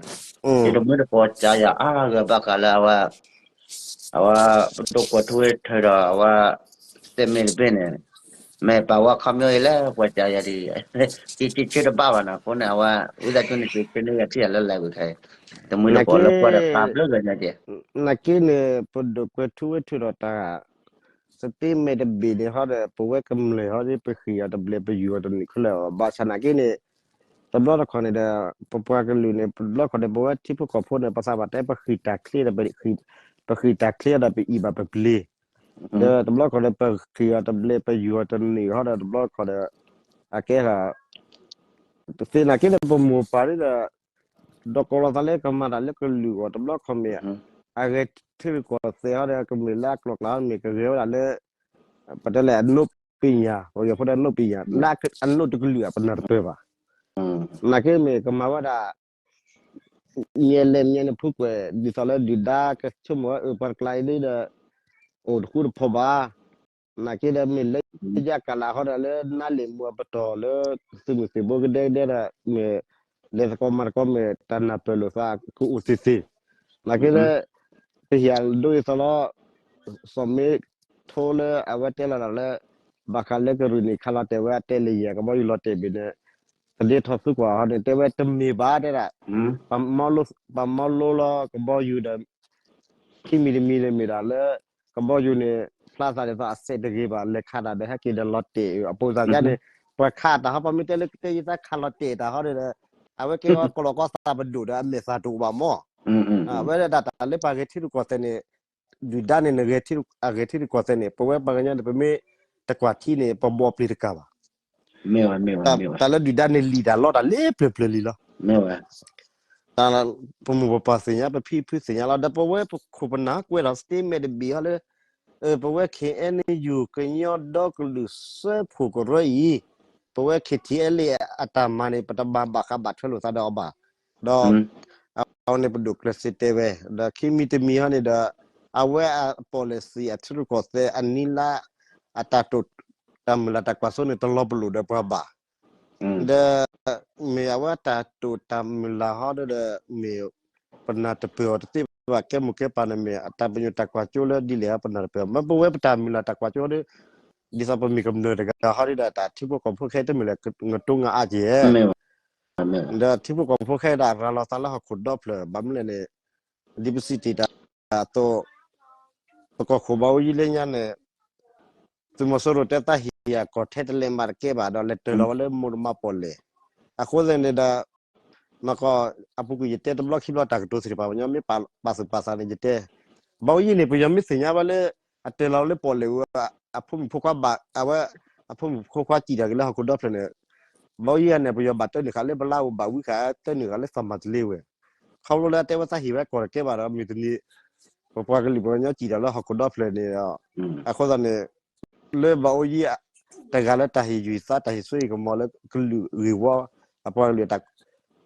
ယတမ့ၢ်တကိးစးယၤအါဂၤဘၣ်ဃးလၢအဝဲ အဝဲ ပဒိၣ်ကွီၤထူဝ့ထၢဒီးအဝဲ သ့ၣ်မ့ၢ်တဘ့ၣ်န့ၣ်, မ့ၢ်ပာ်ဝဲခီမ့ၢ်အံၤလၢပှၤစံးယၤဒ်အံၤ, က့ၤက့ၤဆၢတဘၣ်ဘၣ်နီၤ, အဃိန့ၣ် အဝဲ ဝံသးစူၤန့ၣ် က့ၤဆၢန့ၢ်ယၤထံၣ်ယၤလၢ live ဝံၤခါအံၤ, တမုၢ်လၢပှၤလၢကွၢ်ဒီးပာ်ဘျုးဂၤညါက့ၤ, နာ်က့န့ၣ် ပဒိးကွဲးထူဝဲထုးဒီးတၢ် statement တဘ့ၣ်န့ၣ်ဟီဒီး ပဝဲကမျၢၢ်ဟီဒီး ပဃ့ၢ်အီၤတဘျဲး ပယူၤအီၤတနံၣ်ခဲလၢာ်ဘၣ်ဆၣ်နာ်က့န့ၣ်, တဘျီတခီၣ်န့ၣ်ဒီး ပပှၤကလုာ်န့ၣ် တဘျီတခီၣ်ဒီး ပဝဲထံဖိကီၢ်ဖိန့ၣ် ပသးပှၢ်တဲ ပဃ့ၢ်တၢ်ချ့ဒီး ပဃ့ၢ်တၢ်ချ့ဒီး ပအံၣ်ဘၣ်ပပျ့ၤ, ဒီးတဘျီတခီၣ်ဒီး ပဃ့ၢ်အီၤတဘျဲး ပယူၤအီၤတနံၣ်ဟီဒီး တဘျီတခီၣ်ဒီး အကဲ သ့ၣ်နာ်က့ဒီး ပမိၢ်ပၢ်ဒီး ဒီးကိးလီၤသးလၢကမၤတၢ်လၢကလုာ်အဂီၢ် တဘျီတခီၣ်မ့ၢ် အဂဲၤထံရူၢ်ကီၢ်သဲးဟီဒီး ကမျၢၢ်လၢအကျိၤကျဲဟီမ့ၢ် ကဂဲၤဝဲဒၣ်လၢ ပတဲလၢအနိးပညာ, ပယီၤဖိတဲအနိးပညာ လၢအနိးတကလုာ်အပနၢ်တပၢၢ်ဘၣ်. နာ်က့မ့ၢ်ကမၤဝဲဒၣ် မ့ၢ်လဲၤမ့ၢ်န့ၣ် ဖုကွဲးဒ်သိးလၢဒုၣ်ဒါကဆိကမိၣ်ဝဲ အၢ ပှၤတကျါအံၤဒီး အိၣ်တဃူတဖိးဘၣ်. နာ်က့ဒီးမ့ၢ်လၢယကလးဟီဒီးလၢနါလ့ၣ်မူအပတီၢ်လၢ သုးမုၢ်သံၣ်ဘိကဒဲကဒဲဒီး မ့ၢ်လဲၤသကိးမၤသကိးမ့ၢ်တၢ်နၢ်ပၢၢ်လိာ်သးကအိၣ်သ့သ့. နာ်က့လၢ ပဟ့ၣ်အဒိဒ်သိးလီၤ စီၤမ့ထိလၢအဝဲတဲလီၤတၢ်လၢ ဘၣ်ဃးလၢကရူၢ်န့ၣ် ခးလီၤတဲာ်ဝဲအတဲလၢယဲၢ် ကဘီယူၤလီၤတဲာ်ဘ့ၣ်န့ၣ် သဒ့ထီၣ်သုကွၢ်ဟီန့ၣ် တဲဝဲတမ့ၢ်ဘၣ်တဲဒၣ် ပှၤမီလိလီၤကဘီယူၤဒီး ခံမံၤတမံၤန့ၣ်မ့ၢ်ဒၣ်လၢ ကဘီယူၤန့ၣ် ဖျါသးဒ်သိးအစဲးတဂ့ၤဘၣ် လဲၤခးတၢ်ဒီးဟဲက့ၤဒီးလီၤတဲာ်အပူၤသးယါန့ၣ် ပှၤခးတၢ်ဟီ ပှၤမ့ၢ်တဲလၢကတဲယသးခးလီၤတဲာ်တၢ်ဟီဒီး အဝဲကဲဝဲကလီၤကီသးပဒိၣ်ဒီးအမဲာ်သးတအိၣ်ဘၣ်မီၢ် အဝဲဒၣ်တၢ်လၢပှၤဂဲၤထံရူၢ်ကီၢ်သဲးန့ၣ် ဒုၣ်ဒါန့ၣ် နဂဲၤထံရူၢ်ကီၢ်သဲးန့ၣ် ပဝဲပှၤကညီန့ၣ် ပမ့ၢ်တကွၢ်ထံန့ၣ် ပဘှီပျံၤတကးဘၣ်. တၢ်လၢဒုၣ်ဒါန့ၣ်လံၣ်တၢ်လီတၢ်လၢပျၢၤပျၢၤလံလီၤ. တၢ်ပမိၢ်ပပၢ်သ့ၣ်ညါ ပဖံပဖုသ့ၣ်ညါလီၤ ဒီးပဝဲပခိၣ်ပနၢ်ကွဲးဒီး statement တဘ့ၣ်ဟီလၢ ပဝဲ ခ့ၣ်အဲၣ်ယူၣ် ကညီဒီကလုာ်စၢဖှိၣ်ကရၢအံၤ ပဝဲ ခ့ၣ်ထံၣ်အဲၣ်လ့ၣ် အတၢ်မၤန့ၣ် ပတဘၣ်ဘၣ်ဃးဘၣ်ထွဲလိာ်သးဒီးအီၤဘၣ်. ဒီး အဝဲန့ၣ်ပဒိၣ်ကျဲးစၢးတဲဝဲ ဒီးခံမံၤတမံၤဟီန့ၣ်ဒီး အဝဲအ policy အထံရူၢ်ကီၢ်သဲးအနံၤလါ အတၢ်တိာ်တၢ်မုၢ်လၢ်တၢ်ကွၢ်စိန့ၣ် တလီၤပလိာ်ဒီးပှၤဘၣ်. ဒီး မ့ၢ်အဝဲတၢ်တိာ်တၢ်မုၢ်လၢ်ဟီဒီး မ့ၢ်ပနၢ်တပၢၢ်အီၤတသ့ဘၣ် ကဲမိၢ်ကဲပၢ်န့ၣ်မ့ၢ် အတၢ်ပညိၣ်တၢ်ကွၢ်စိလၢဒ်လဲၣ် ပနၢ်တပၢၢ် မ့ၢ်ပဝဲပတၢ်မုၢ်လၢ်တၢ်ကွၢ်စိဒီး ဒ်သိးပမ့ၢ်ကမျၢၢ်တဂၤဟီဒီး တၢ်ထံဖိကီၢ်ဖိခဲအံၤတမ့ၢ်လၢ ငတိငါအါက့ၤ ဒီးထံဖိကီၢ်ဖိခဲအံၤဒၣ်ရၤလီၤသးလၢဟီၣ်ခိၣ်ဒီဖျၢၣ် ဘၣ်မနုၤလဲၣ်န့ၣ် ဒ်ပစံးတ့ၢ်တၢ်အသိး ပကီၢ်ခိၣ်ဘၣ်အိၣ်ယံၤလၢညါန့ၣ် သုးမီၤစိရိၤတဲသးဟ့ၣ်အကီၢ်ထဲတလဲၤမးတကဲဘၣ်ဒီး လဲၤတၢၤလီၤဝဲလၢမိၢ်တမါပီၣ်လဲၣ်. အဃိသတးန့ၣ်ဒီး မ့ၢ်ကီး အပူၤကွံာ်ယတဲတဘျီခံဘျီတၢ်ကတိၤသ့ၣ်တဖၣ် ပှၤကညီမ့ၢ်ပာ်သူၣ်ပာ်သးန့ၣ် ယတဲ ဘၣ်အိၣ်ယံၤန့ၣ် ပယီၤမ့ၢ်သ့ၣ်ညါဘၣ်လၢ အတၢၤလီၤလၢပီၣ်လဲၣ်ဝဲ အဖိမုၣ်ဖိခွါဘၣ် အဝဲ အဖိမုၣ်ဖိခွါစံၣ်တၢ်က့ၤလၢဟီၣ်ခိၣ်ဒီဖျၢၣ်န့ၣ် ဘၣ်အိၣ်ယံၤန့ၣ် ပယီၤဘၣ်တၢနုာ်ဃာ်လၢပလါအိၣ်ဘၣ်ဝံဃာ်တၢနုာ်ဃာ်လၢသးမၤတလ့ဝဲ ခီဖျိလၢအတဲဝဲသးဟ့ၣ်ဝဲကီၢ်တကဲဘၣ်ဒီး မုၢ်တနံၤ ပပှၤကလုာ်ပှၤကညီစံၣ်တၢ်လၢဟီၣ်ခိၣ်ဒီဖျၢၣ်န့ၣ်ဒီး အဃိသတးန့ၣ် လၢဘၣ်အိၣ်ယံၤ တဂၤလၢတၢ်ဟ့ၣ်ယုၢ်သးတၢ်ဟ့ၣ်စိဟ့ၣ်ကမီၤလၢကလုာ်ဂ့ၢ်ဝီ အပှၤကလုာ်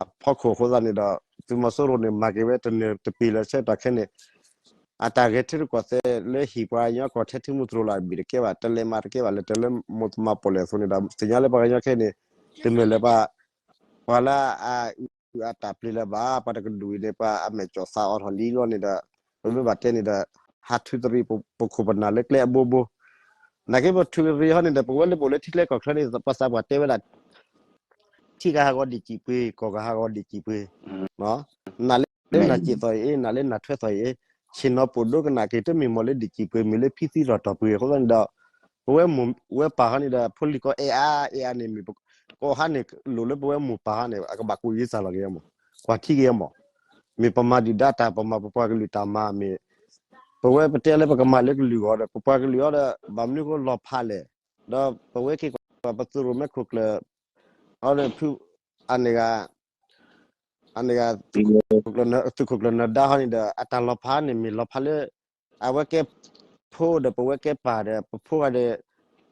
အဖီခိၣ်အဃိသတးန့ၣ်ဒီး သုးမီၤစိရိၤန့ၣ် မၤက့ၤဝဲတနၢၤတပ့ၤလၢဆၢကတီၢ်ခဲန့ၣ် အတၢ်ဂဲၤထံရူၢ်ကီၢ်သဲးလၢဟ့ၣ်ပှၤကညီကီၢ်ထဲထံမူသရိာ်လၢအဘ့ၣ်တကဲဘၣ် တလဲၤမးတကဲဘၣ် လဲၤတၢၤလၢမိၢ်တမါပီၣ်လဲၣ်အသိးန့ၣ်ဒီး သ့ၣ်ညါလၢပှၤကညီခဲန့ၣ် တမ့ၢ်လၢပှၤ ပှၤလၢအအုၣ်အတၢ်ပျ့ၤလၢၤဘၣ် ပှၤတကဒူၣ်အံၤန့ၣ် ပှၤအမဲာ်ကၠီၣ်သးအိးထီၣ်လံလီၤန့ၣ်ဒီး ပမ့ၢ်ဘၣ်တဲန့ၣ်ဒီး ဟးထုးတရံးပခိၣ်ပနၢ်လၢကျဲအဘိဘိ နာ်က့ပထုးတရံးဟီန့ၣ်ဒီး ပဝဲလၢပအိၣ်လၢထံကျဲကီၢ်ချၢန့ၣ် ပှၤသးပှၢ်တဲဝဲဒၣ် ထံကဟးဂီၤဒံၣ်စံၣ်ပှ့ၤ ကီၢ်ကဟးဂီၤဒံၣ်စံၣ်ပှ့ၤ နၢ်လၢနၢ်စံၣ်သီၣ်အံၤ နၢ်လၢနၢ်ထွဲသီၣ်အံၤ ဆ့ၣ်နီၤပိာ်ဒိကနၣ်က့ၤ တမ့ၢ်မီၢ်လၢဒံၣ်စံၣ်ပှ့ၤ မ့ၢ်လၢဖံသံရီၣ်တီၢ်ပှ့ၤအဃိသတးန့ၣ်ဒီး ပဝဲမိၢ်ဝဲပၢ်ဟီန့ၣ်ဒီး ဖိလံၤကီၢ်အဲၣ်အါအဲၣ်အါန့ၣ် မ့ၢ်ကီၢ်ဟါန့ၣ် လိၣ်လၢပဝဲမိၢ်ပၢ်ဟီန့ၣ် အကဘၣ်ကူးယံၤစၢ်လီၤက့ၤမီၢ် ကွၢ်ထံက့ၤမီၢ် မ့ၢ်ပမၤဒုၣ်ဒါတၢ် ပမၤပပှၤကလုာ်တၢ်မၤမ့ၢ် ပဝဲပတဲလၢပကမၤလၢကလုာ်ဂီၢ်ဒီး ပပှၤကလုာ်အီၤဒီး ဘၣ်မနုၤဃိလီၤဖးလဲၣ် ဒီးပဝဲက့ၤကွၢ်ပသုးရိၣ်မဲခိၣ်ကျၢၢ် အီၤဒီးဖု အန့ၣ်ဂၤ အန့ၣ်ဂၤ သုးခိၣ်ကျၢၢ်နၢၤဒါဟီန့ၣ်ဒီး အတၢ်လီၤဖးန့ၣ် မ့ၢ်လီၤဖးလၢ အဝဲကဲဖိဒီး ပဝဲကဲပၢ်ဒီး ပဖိဂၤဒီး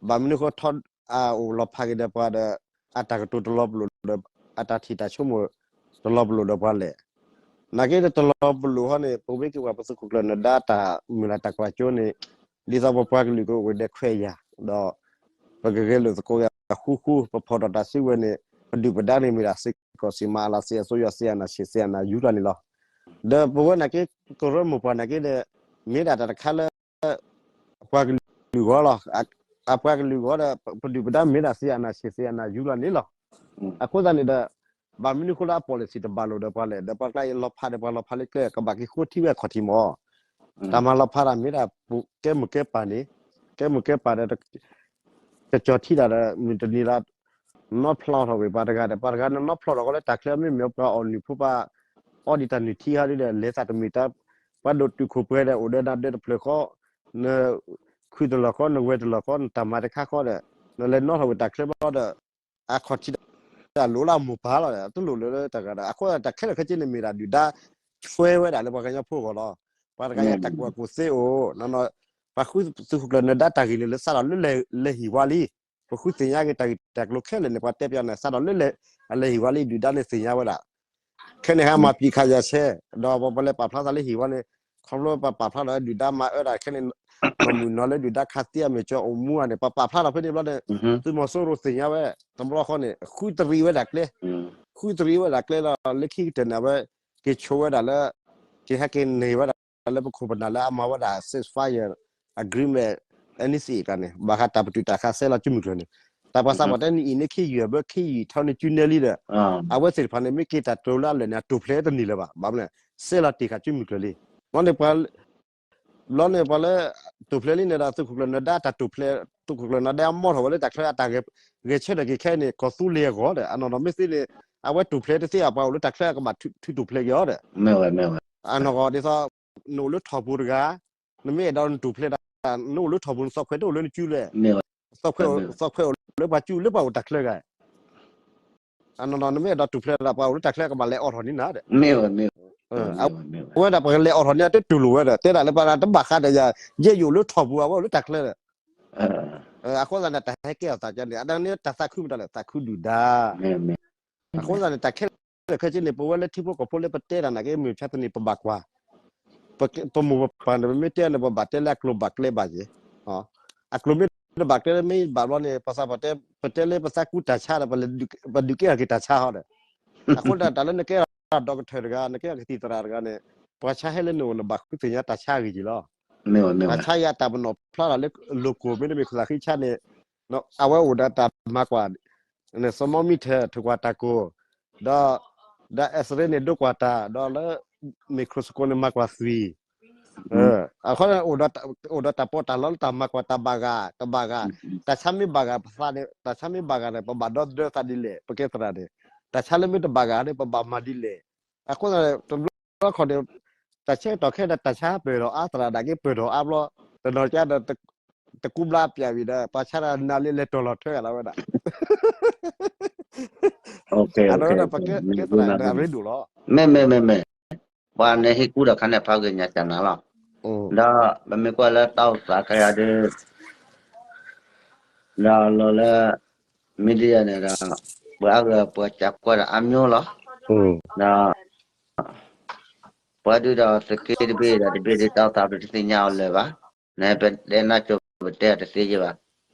ဘၣ်မနုၤဃိထီ အိၣ်လီၤဖးက့ၤဒီးပှၤဒီး အတၢ်ကတိၤတလီၤပလိာ်ဒီး အတၢ်ထံၣ်တၢ်ဆိကမိၣ် တလီၤပလိာ်ဒီးပှၤလဲၣ်. နာ်က့ဒီးတလီၤပလိာ်ဟီန့ၣ် ပဝဲက့ၤကွၢ်ပသုးခိၣ်ကျၢၢ်နၢၤဒါတၢ်မုၢ်လၢ်တၢ်ကွၢ်စိန့ၣ် ဒ်သိးပပှၤကလုာ်ကအိၣ်ဒီးခွဲးယာ် ဒီး ပကဂဲၤလိာ်သကိးဃူဃူ ပဖီၣ်ထီၣ်တၢ်စုကဝဲၤန့ၣ် ပဒုၣ်ပဒါန့ၣ်မ့ၢ်ဒၣ်စ့ၢ်ကီး စံၣ်မၤအလၤ စ့ၢ်အစိယီၤ စ့ၢ်အနၢ်ဆံး စ့ၢ်အနၢ်ယူၤတၢ်န့ၣ်လီၤ. ဒီးပဝဲနာ်က့ ကရၢမိၢ်ပှၢ်နာ်က့ဒီး မ့ၢ်ဒၣ်တၢ်တခါလၢ ပှၤကလုာ်ဂီၢ်လီၤ. အပှၤကလုာ်ဂီၢ်ဒီး ပဒုၣ်ပဒါမ့ၢ်ဒၣ်သ့ၣ်အနၢ်ဆံးသ့ၣ်အနၢ်ယူလီၤန့ၣ်လီၤ. အဃိသတးန့ၣ်ဒီး ဘၣ်မနုၤအဃိလၢအ policy တဘၣ်လိာ်ဒီးပှၤလဲၣ်, ဒီးပှၤကျါအံၤလီၤဖးဒီးပှၤလီၤဖးလၢကျဲ ကဘၣ်က့ၤဃိထံဝဲအခီၣ်ထံးမး. တၢ်မၤလီၤဖးတၢ်မ့ၢ်ဒၣ် ကဲမိၢ်ကဲပၢ်န့ၣ်, ကဲမိၢ်ကဲပၢ်ဒီး ကကၠီၤထံတၢ်ဒီး မုၢ်တနံၤလၢ နီဖျီထီၣ်ဝဲပှၤတဂၤဒီး ပှၤတဂၤနနီဖျီထီၣ်ဃီလၢတၢ်ချၢမ့ၢ်မ့ၢ်ပှၤအီၣ်နုၢ်ဖိပှၤ အီဒံးတၢ်နုၢ်ထံဟီဒ်ဒီး လဲၤသးတမုာ်တၢ် ပှၤဒိၣ်တုာ်ခိၣ်ပှဲၤဒီး အိၣ်ဒီးနၤဒၢတဖျၢၣ်ဃီ, နခုၣ်တလီၢ်ဃီ နဝဲၤတလီၢ်ဃီ နတၢ်မၤတခါဃီဒီး နလဲၤနီထီၣ်ဝဲတၢ်ချၢဘျီဒီး အခီၣ်ထံးတၢ်လိၣ်လၢအမိၢ်ပၢ်လီၤဒီး တလိၣ်လၢတၢ်ဂၤဒီး အဃိတၢ်ခဲလၢာ်ခဲဆ့န့ၣ်မ့ၢ်ဒၣ်ဒုၣ်ဒါ ဆွဲဝဲဒၣ်လၢပှၤကညီဖိအဂီၢ်လီၤ. ပှၤတဂၤအံၤတၢ်ကူၣ်ဘၣ်ကူၣ်သ့အိၣ်, ပှၤဃုသုးခိၣ်ကျၢၢ်နၢၤဒါတၢ်ဂ့ၢ်န့ၣ်လၢစးထီၣ်လၢလဲၤဟံၣ်ဝါလံ. ပဃုသ့ၣ်ညါက့ၤတၢ်ဂ့ၢ်တၢ်ကျိၤခဲလၢာ်န့ၣ် ပှၤတဲပၠးန့ၣ် စးထီၣ်လၢလဲၤအလဲၤဟံၣ်ဝါလံ ဒုၣ်ဒါန့ၣ်သ့ၣ်ညါဝဲဒၣ် ခဲန့ၣ်ဟါမၤပျံၤခးယၤဆဲး, ဒီးပလဲၤပာ်ဖျါသးလၢဟံၣ်ဝါန့ၣ် ခီဖျိပပာ်ဖျါဒီးဒုၣ်ဒါမၤအၢတၢ်ခဲန့ၣ် မၤမုာ်နီၤလၢဒုၣ်ဒါခးသံအမဲာ်ကၠီအိၣ်မူဧါန့ၣ် ပပာ်ဖျါထီၣ်ဖဲန့ၣ်ဘျီန့ၣ် သုးမီၤစိရိၤသ့ၣ်ညါဝဲ တဘျီဃီန့ၣ် ဃုတရံးဝဲဒၣ်ကျဲ, ဃုတရံးဝဲဒၣ်ကျဲလီၤ လၢခံကတၢၢ်န့ၣ် အဝဲ က့ၤဆိဝဲဒၣ်လၢ က့ၤဟဲက့ၤန့ၢ်ဝဲဒၣ်လၢပခိၣ်ပနၢ်လၢအမၤဝဲဒၣ် ceasefire agreement NCA တၢ်န့ၣ် ဘၣ်ဃးတၢ်ပတုာ်တၢ်ခးစဲလီၤကၠူမုၢ်ကျၢၢ်န့ၣ် တၢ်ပှၤသးပှၢ်တဲနံၣ်အံၤန့ၣ် ခံယုၢ်ဘၢ ခံယုၢ်ထီန့ၣ်ကၠူနဲလံဒီး အဝဲသ့ၣ်တဖၣ်န့ၣ် မ့ၢ်က့ၤတၢ်တိၤလၢအလၢာ်န့ၣ် အတိာ်ဖျဲၣ်တန့ၢ်လၢၤဘၣ်. ဘၣ်မနုၤလဲၣ် စဲလီၤတ့ၢ်ဃာ်ကၠူမုၢ်ကျၢၢ်လံ. ဘျီန့ၣ်ပှၤ ဘျီန့ၣ်ပှၤလၢ တိာ်ဖျဲၣ်လံန့ၣ်ဒီး သုးခိၣ်ကျၢၢ်နၢၤဒါတၢ်တိာ်ဖျဲၣ် သုးခိၣ်ကျၢၢ်နၢၤဒါမီၢ်ထီၣ်ဝဲလၢတၢ်ချၢအတၢ်ဂဲၤဆၢထၢၣ်က့ၤခဲအံၤန့ၣ် ကီၢ်သူလ့ၤအဂီၢ်ဒီး အနီၢ်နီၢ်မ့ၢ်သ့န့ၣ် အဝဲတိာ်ဖျဲၣ်တသ့အပှၤအိၣ်လၢတၢ်ချၢအကဘၣ်ထုးတိာ်ဖျဲၣ်က့ၤအီၤဒီး အနီၢ်ကီၢ်ဒ်သိး နအိၣ်လၢထီၣ်ပူၤတဂၤ နမ့ၢ်အဲၣ်ဒိးနတိာ်ဖျဲၣ်တၢ် နအိၣ်လၢထီၣ်ပူၤ နသီခွဲးတအိၣ်လၢနကၠူလဲၣ်, သီခွဲးအိၣ်လၢပှၤကၠူလၢပှၤအိၣ်တၢ်ချၢဂၤ အနီၢ်နီၢ် နမ့ၢ်အဲၣ်ဒိးတိာ်ဖျဲၣ်တၢ် ပှၤအိၣ်လၢတၢ်ချၢကဘၣ်လဲၤအိးထီၣ်န့ၢ်နၤဒီး အဝဲဒၣ်ပှၤကလဲၤအိးထီၣ်န့ၢ်တတူၢ်လိာ်ဝဲဒီး တဲဒၣ်လၢပှၤတဘၣ်ဃးဒီးယၤ ယဲယအိၣ်လၢထီၣ်ပူၤ အဝဲအိၣ်လၢတၢ်ချၢဒီး အဃိသတးန့ၣ် တၢ်ဟဲကဲအီၤသးကန့ၣ် အတၢ်န့ၣ်တၢ်သးခုမတၤလဲၣ် သးခုဒုၣ်ဒါ အဃိသတးန့ၣ် တၢ်ခဲလၢာ်ခဲဆ့န့ၣ် ပဝဲလၢထံဖိကီၢ်ဖိလၢပတဲတၢ်နာ်က့ မုၢ်ဖၠါတနံၤ ပဘၣ်ကွၢ် ပမိၢ်ပပၢ်န့ၣ် ပမ့ၢ်တဲန့ၣ် ပဘၣ်တဲလၢအကျိၤဘၣ်ကျဲဘၣ်ယဲၢ်, အကျိၤမ့ၢ်တဘၣ်ကျဲလၢမ့ၢ်ဘၣ်ဘျီန့ၣ် ပသးပှၢ်တဲ ပတဲလၢပသးကူတၢ်ဆါဒီး ပဒုးကဲထီၣ်က့ၤတၢ်ဆါဟီဒီး အဃိဒၣ်တၢ်လၢနကဲထီၣ်ဒီကထၢၣ်တဂၤ နကဲထီၣ်ကသံၣ်သရၣ်တဂၤန့ၣ် ပှၤဆါဟဲလၢနအိၣ် နဘၣ်ဃုသ့ၣ်ညါတၢ်ဆါအဂ့ၢ်ယဲၢ်လီၤ. တၢ်ဆါယၤတၢ်ပနီၣ်ဖျါထီၣ်လၢ local မ့တမ့ၢ်ခူၣ်သးဃံဆါန့ၣ် အဝဲအိၣ်ဒီးတၢ်မၤကွၢ် thermometer ထုးကွၢ်တၢ်ကိၢ်, ဒီး ဒီး X-ray န့ၣ် ဒိကွၢ်တၢ်, ဒီးလၢ microscope န့ၣ် မၤကွၢ်သွံၣ်, အဃိန့ၣ် အိၣ်ဒီးတၢ်ပီးတၢ်လီလၢတၢ်မၤကွၢ်တၢ်ဘၣ်ဂၤ တဘၣ်ဂၤ, တၢ်ဆါမ့ၢ်ဘၣ်ဂၤ ပသးန့ၣ် တၢ်ဆါမ့ၢ်ဘၣ်ဂၤန့ၣ် ပဘၣ်ဒီသဒၢသးဒ်လဲၣ် ပကဲသရၣ်န့ၣ်, တၢ်ဆါလၢမ့ၢ်တဘၣ်ဂၤန့ၣ် ပဘၣ်မၤဒ်လဲၣ်, အဃိန့ၣ် တဘျီခီန့ၣ် တၢ်ဆၢကတီၢ်ခဲအံၤဒီး တၢ်ဆါပၢၢ်ထီၣ်အါသရၣ်ဒၣ်က့ ပၢၢ်ထီၣ်အါဘျီ တနီၤကါဒီး တကူဘျါပျၢ်ဝံၤဒီး ပှၤဆါတၢ်နၤလံလဲၤတီၢ်လီၤထွဲဂၤလီၤဝဲဒၣ် အဝဲဒၣ်ပကဲသရၣ်ဒီးအရ့ဒိၣ်လီၤ. မ့မ့မ့မ့ ပှၤန့ၣ်ဟ့ၣ်ကူၣ်ဒီးခါန့ၣ် ဖးဂ့ၤညါကနၤလီၤ. ဒီးပမ့ၢ်ကွၢ်လၢတၢ်အိၣ်သးခဲအံၤဒုး ဒီးလီၤလၢ media န့ၣ်ဒီး ပှၤအါဂၤ ပှၤစးကွၢ်ဒီးအါမျိၤလီၤ. ဒီး ပှၤဒုးဒီးသုးက့တဘ့ၣ်ဒီးတဘ့ၣ်ဒုး တၢ်အိၣ်သးပတသ့ၣ်ညါအီၤလၢၤဘၣ်. နပတဲနၢ်ကၠိ ပတဲအီၤတသ့ယဲၢ်ဘၣ်.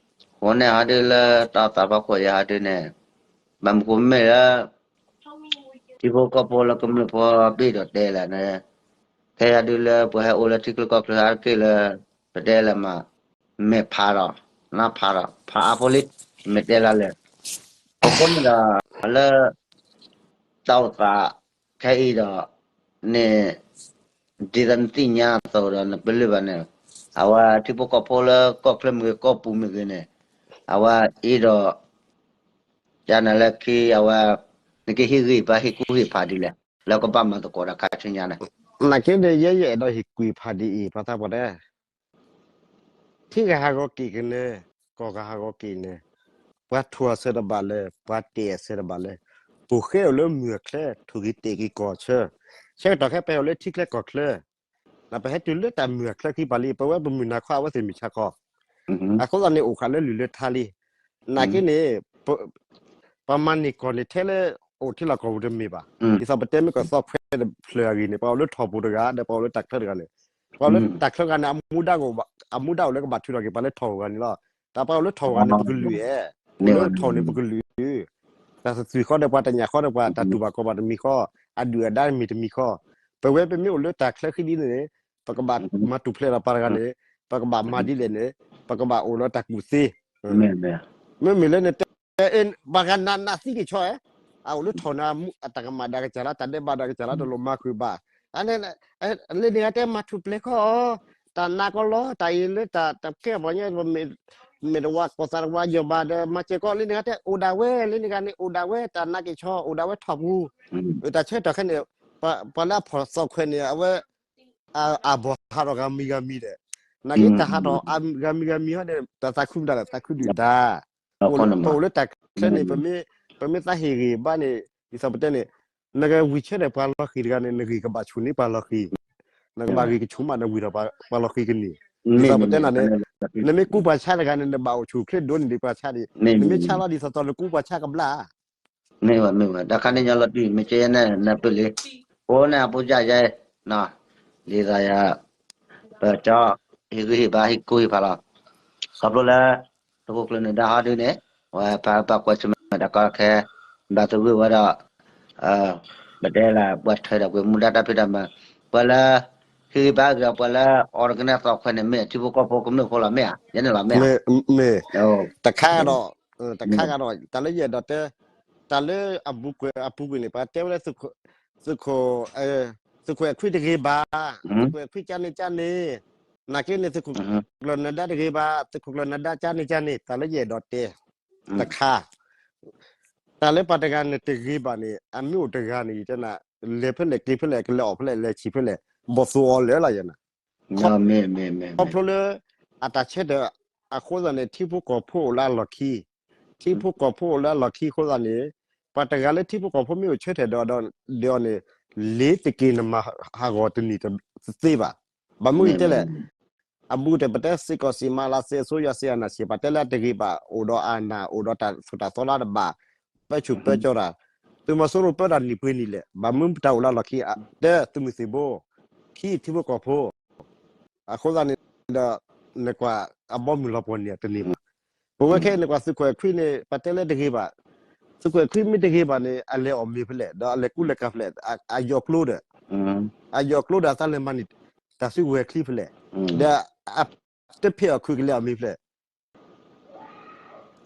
အဃိန့ၣ်ဟီဒုးလၢတၢ်အိၣ်သးဖီခိၣ်ယဲၢ်ဟီဒုးန့ၣ် ဘၣ်မနုၤဃိမ့ၢ်လၢ ထံဖိကီၢ်ဖိလၢကမျၢၢ်ဖိဘ့ၣ်ဒီးတဲလၢာ်န့ၣ် ခဲအံၤဒုးလၢပှၤဟဲအိၣ်လၢထံချၢကီၢ်ချၢအါတက့ၢ်လၢ ပတဲလၢမး မဲာ်ဖးဒီး နၢ်ဖးဒီး ဖးအါဖိလံ မ့ၢ်တဲလၢာ်လၢ အဃိန့ၣ်ဒီး လၢ တၢ်အိၣ်သး ခဲအံၤဒီး န့ၣ် ဒ်သိးနသ့ၣ်ညါအသိးဒီး နပလၢၢ်ဘၣ်န့ၣ် အဝဲထံဖိကီၢ်ဖိလၢကီၢ်ချၢမ့ၢ်ဂ့ၤကီၢ်ပူၤမ့ၢ်ဂ့ၤန့ၣ် အဝဲအံၤဒီး ကနၤလၢခံ အဝဲ နကဟ့ၣ်ဂံၢ်ဘါဟ့ၣ်ကူၣ်ဟ့ၣ်ဖးဒ်လဲၣ် လၢကဘၣ်မၤသကိးတၢ်ခါဆူညါန့ၣ် နာ်က့န့ၣ် ယဲယအဲၣ်ဒိးဟ့ၣ်ကွံာ်ဖးဒ်အံၤ ပှၤသးပှၢ်တဲ ထံဂၤဟးဂီၤက့ၤကန့ၣ် ကီၢ်ဂၤဟးဂီၤက့ၤန့ၣ် ပှၤထိၣ်အဆၢတဘၣ်လၢၤ ပှၤတဲာ်အဆၢတဘၣ်လၢၤ ပူၤဃဲအိၣ်လၢမုၢ်အချၢ ထိၣ်က့ၤတဲာ်က့ၤကီၢ်ဆၢ ဆၢကတီၢ်ခဲပဟဲအိၣ်လၢထံချၢကီၢ်ချၢ ဒီးပဟဲတုၤလၢတၢ်မုၢ်အချၢခံပၤလံ ပဝဲပမုၢ်နၤခီ အဝဲသ့ၣ်မုၢ်ဆါခီ အဃိသတးန့ၣ် အိၣ်ဃာ်လၢလုၢ်လၢထါလံ နာ်က့န့ၣ် ပှၤမၤန့ၢ်ကီၢ်န့ၣ်ထဲလၢ အိၣ်ထဲလီၢ်ကီၢ်ပူၤတမ့ၢ်ဘၣ်. ဒ်သိးပတဲမ့ၢ်ကီၢ်သီခွဲးတဖျၢၣ်အဂ့ၢ်န့ၣ် ပှၤအိၣ်လၢထီၣ်ပူၤတဂၤ ဒီးပှၤအိၣ်လၢတၢ်ချၢတဂၤန့ၣ် ပှၤအိၣ်လၢတၢ်ချၢဂၤန့ၣ် အမူဒါအိၣ်လၢကဘၣ်ထုးထီၣ်က့ၤပှၤလၢထီၣ်ပူၤဂၤန့ၣ်လီၤ. တၢ်ပှၤအိၣ်လၢထီၣ်ပူၤဂၤန့ၣ် ပကလုာ်ဧါ, အိၣ်လၢထီၣ်န့ၣ်ပကလုာ် တၢ်သးသွံၣ်ဃီဒီးပှၤတညၣ်ဃီဒီးပှၤတၢ်တူၢ်ဘၣ်ခီၣ်ဘၣ်တမံၤဃီ, အဒုၣ်အဒါမ့ၢ်တမံၤဃီ, ပဝဲပမ့ၢ်အိၣ်လၢတၢ်ချၢခံဒ်န့ၣ်န့ၣ် ပကဘၣ်မၤတူၢ်ဖျဲးဒီးပှၤတဂၤန့ၣ် ပကဘၣ်မၤဒ်လဲၣ်န့ၣ် ပကဘၣ်အိၣ်ဒီးတၢ်ကူၣ်သ့ မ့မ့ၢ်လၢနတဲ ပှၤဂၤနးနးသံက့ၤဆီ, အအိၣ်လၢထီၣ်နၤ အတၢ်ကမၣ်ဒၣ်ကစၢ်လၢ တၢ်ဒဲးဘးဒၣ်ကစၢ်လၢ တလိၣ်မၤဃုာ်ဘၣ်. လၢန့ၣ်ဂၤတဲမၤထူၣ်ပျဲၤခီအီၤ, တၢ်နးကီလီၤ တၢ်အံၤလၢတၢ်တကဲပှၤညီ မ့ၢ်တဝၤကီၢ်သးတဝၤယီၢ်ဘၣ်ဒီး မၤစၢၤကီး လၢန့ၣ်ဂၤတဲအိၣ်ဒၣ်ဝဲ လၢန့ၣ်ဂၤန့ၣ် အိၣ်ဒၣ်ဝဲ တၢ်နးက့ၤဆီ အိၣ်ဒၣ်ဝဲထီၣ်ပူၤ, တၢ်ဆၢကတီၢ်ခဲန့ၣ် ပှၤလၢအဖီၣ်သီၣ်ခွဲးန့ၣ် အဝဲ အဘီၣ်ဟးထီၣ်ဂၤမံၤဂၤမံၤဒီး, နာ်က့တၢ်ဟးထီၣ်ဂၤမံၤဂၤမံၤဟီန့ၣ် တၢ်သးခုမတၤလဲၣ် သးခုဒုၣ်ဒါ, ပအိၣ်လၢတၢ်ချၢန့ၣ် ပမ့ၢ်သးဟ့ၣ်ဂံၢ်ဘါန့ၣ် ဒ်သိးပတဲန့ၣ်, နကဝံၤဆၢထၢၣ်ပှၤလီၤဃံၤတဂၤန့ၣ် နဂံၢ်ကဘၣ်ဆူၣ်န့ၢ်ပှၤလီၤဃံၤ, နကဘၣ်ဂံၢ်ကဆူၣ်မး နဝံၤဒီးပှၤလီၤဃံၤကန့ၢ်, ဒ်သိးပတဲနၤန့ၣ်, နမ့ၢ်ကူပှၤဆါတဂၤန့ၣ် နဘၣ်အိၣ်ဆူၣ်ချ့ဒိၣ်န့ၢ်ဒံးပှၤဆါဒံး, နမ့ၢ်ဆါလီၤဒ်သိးသိးနကူပှၤဆါကဘျါ မ့ၢ်ဝဲ မ့ၢ်ဝဲ တၢ်ခါန့ၣ်ညီလီၤတံၢ် မ့ၢ်ကဲယဲန့ၣ် နပၢၢ်လံ, အိၣ်န့ၣ်အပူၤယါယဲ, ဒ်သိးယၤ, ပကၠီ, ဟ့ၣ်ဂံၢ်ဟ့ၣ်ဘါ ဟ့ၣ်ကူဟ့ၣ်ဖးလီၤ, ခီဖျိလၢ, သုးခိၣ်ကျၢၢ်နၢၤဒါဟီဒုန့ၣ်, ဝဲပာ်ပာ်ကွဲးဆၢၣ်မဲာ်တၢ်ကီတၢ်ခဲ, ဘၣ်သဂၢၢ်ဝဲဒီး, ပတဲလၢပှၤထၢဒီးပှၤမူဒါတၢ်ဖံးတၢ်မၤ, ပှၤလၢ, ဟ့ၣ်ဂံၢ်ဘါဂ့ၤ ပှၤလၢအီၤတကနဲသီၣ်ခွဲးန့ၣ် မ့ၢ်ထံဖိကီၢ်ဖိကမျၢၢ်ဖိလီၤ မ့ၢ်ဧါ, ယဲန့ၣ်လီၤ မ့ၢ်ဧါ, မ့ၢ်, တခါဒီး, တခါဒီး တၢ်လၢယအဲၣ်ဒိးတဲ, တၢ်လၢအပူၤကွံာ်အပူၤကွံာ်န့ၣ် ပှၤတဲဝဲလၢ သုးခိၣ်, သုးခိၣ်အဲၣ်ခွံတဂ့ၤဘၣ်, သုးခိၣ်အဲၣ်ခွံကန့ၣ်ကန့ၣ်, နာ်က့န့ၣ် သုးခိၣ်ကျၢၢ်နၢၤဒါတဂ့ၤဘၣ်, သုးခိၣ်ကျၢၢ်နၢၤဒါကန့ၣ်ကန့ၣ် တၢ်လၢယအဲၣ်ဒိးတဲ, တခါ တၢ်လၢပှၤတဂၤန့ၣ်တဂ့ၤဘၣ်န့ၣ် အမ့ၢ်အိၣ်တဂၤန့ၣ် ယတဲနၤ, လဲၤဖဲလဲၣ်က့ၤဖဲလဲၣ် ကလဲၤအီၣ်ဖဲလဲၣ် လဲၤဆံးဖဲလဲၣ်, ဘီၣ်သိၣ်အီၤလၢာ်လီၤယဲနၤ, ခီဖျိလၢ, အတၢ်ဆၢထၢၣ်, အဃိသတးန့ၣ် ထံဖိကီၢ်ဖိအိၣ်လၢအလီၢ်ခံ, ထံဖိကီၢ်ဖိအိၣ်လၢအလီၢ်ခံအဃိသတးန့ၣ်, ပှၤတဂၤလၢထံဖိကီၢ်ဖိမ့ၢ်အိၣ်ဆၢထၢၣ်ဒီး, ဒီးန့ၣ်, လ့ၤတက့ၤနမၤဟးဂီၤတန့ၢ်တသ့ဘၣ်, ဘၣ်မနုၤယတဲလဲၣ် အဘူးကတၢၢ်ပတဲစ့ၢ်ကီးစံးမးလၢစ့အစိုးရစ့အနၢ်ဆံး ပှၤတဲလၢအတဂ့ၤဘၣ် အိၣ်ဒီးအနၢ် အိၣ်ဒီးတၢ်သိၣ်တၢ်သီလၢတဘၣ်, ပၢဆူၣ်ပၢကၠီတၢ်, သုးမီၤစိရိၤပၢတၢ်နံၣ်ပှဲၤနံၣ်လဲၣ် ဘၣ်မနုၤပတၢ်အိၣ်လၢလီၢ်ခံ, တၢ်သုးမုၢ်သံၣ်ဘိ, ခံထံဖိကီၢ်ဖိ, အဃိသတးန့ၣ်ဒီး, နကွၢ်အဘီမုၢ်လီၤပှီၢ်န့ၣ်တန့ၢ်ဘၣ်, ပဝဲခဲအံၤနကွၢ်သုးခိၣ်အဲၣ်ခွံန့ၣ် ပှၤတဲလၢတဂ့ၤဘၣ်, သုးခိၣ်အဲၣ်ခွံမ့ၢ်တဂ့ၤဘၣ်န့ၣ် အလဲၤအီၣ်မ့ၤဖဲလဲၣ် ဒီးအလဲၤကူလဲၤကၤဖဲလဲၣ်, အယီၢ်ကျိဒီး အယီၢ်ကျိဒီးအသးလဲၤမၤန့ၢ်, တၢ်စုကဝဲၤချံဖဲလဲၣ်, ဒီး, တဖဲအီၣ်ခုကလဲၤအီၣ်မ့ၤဖဲလဲၣ်,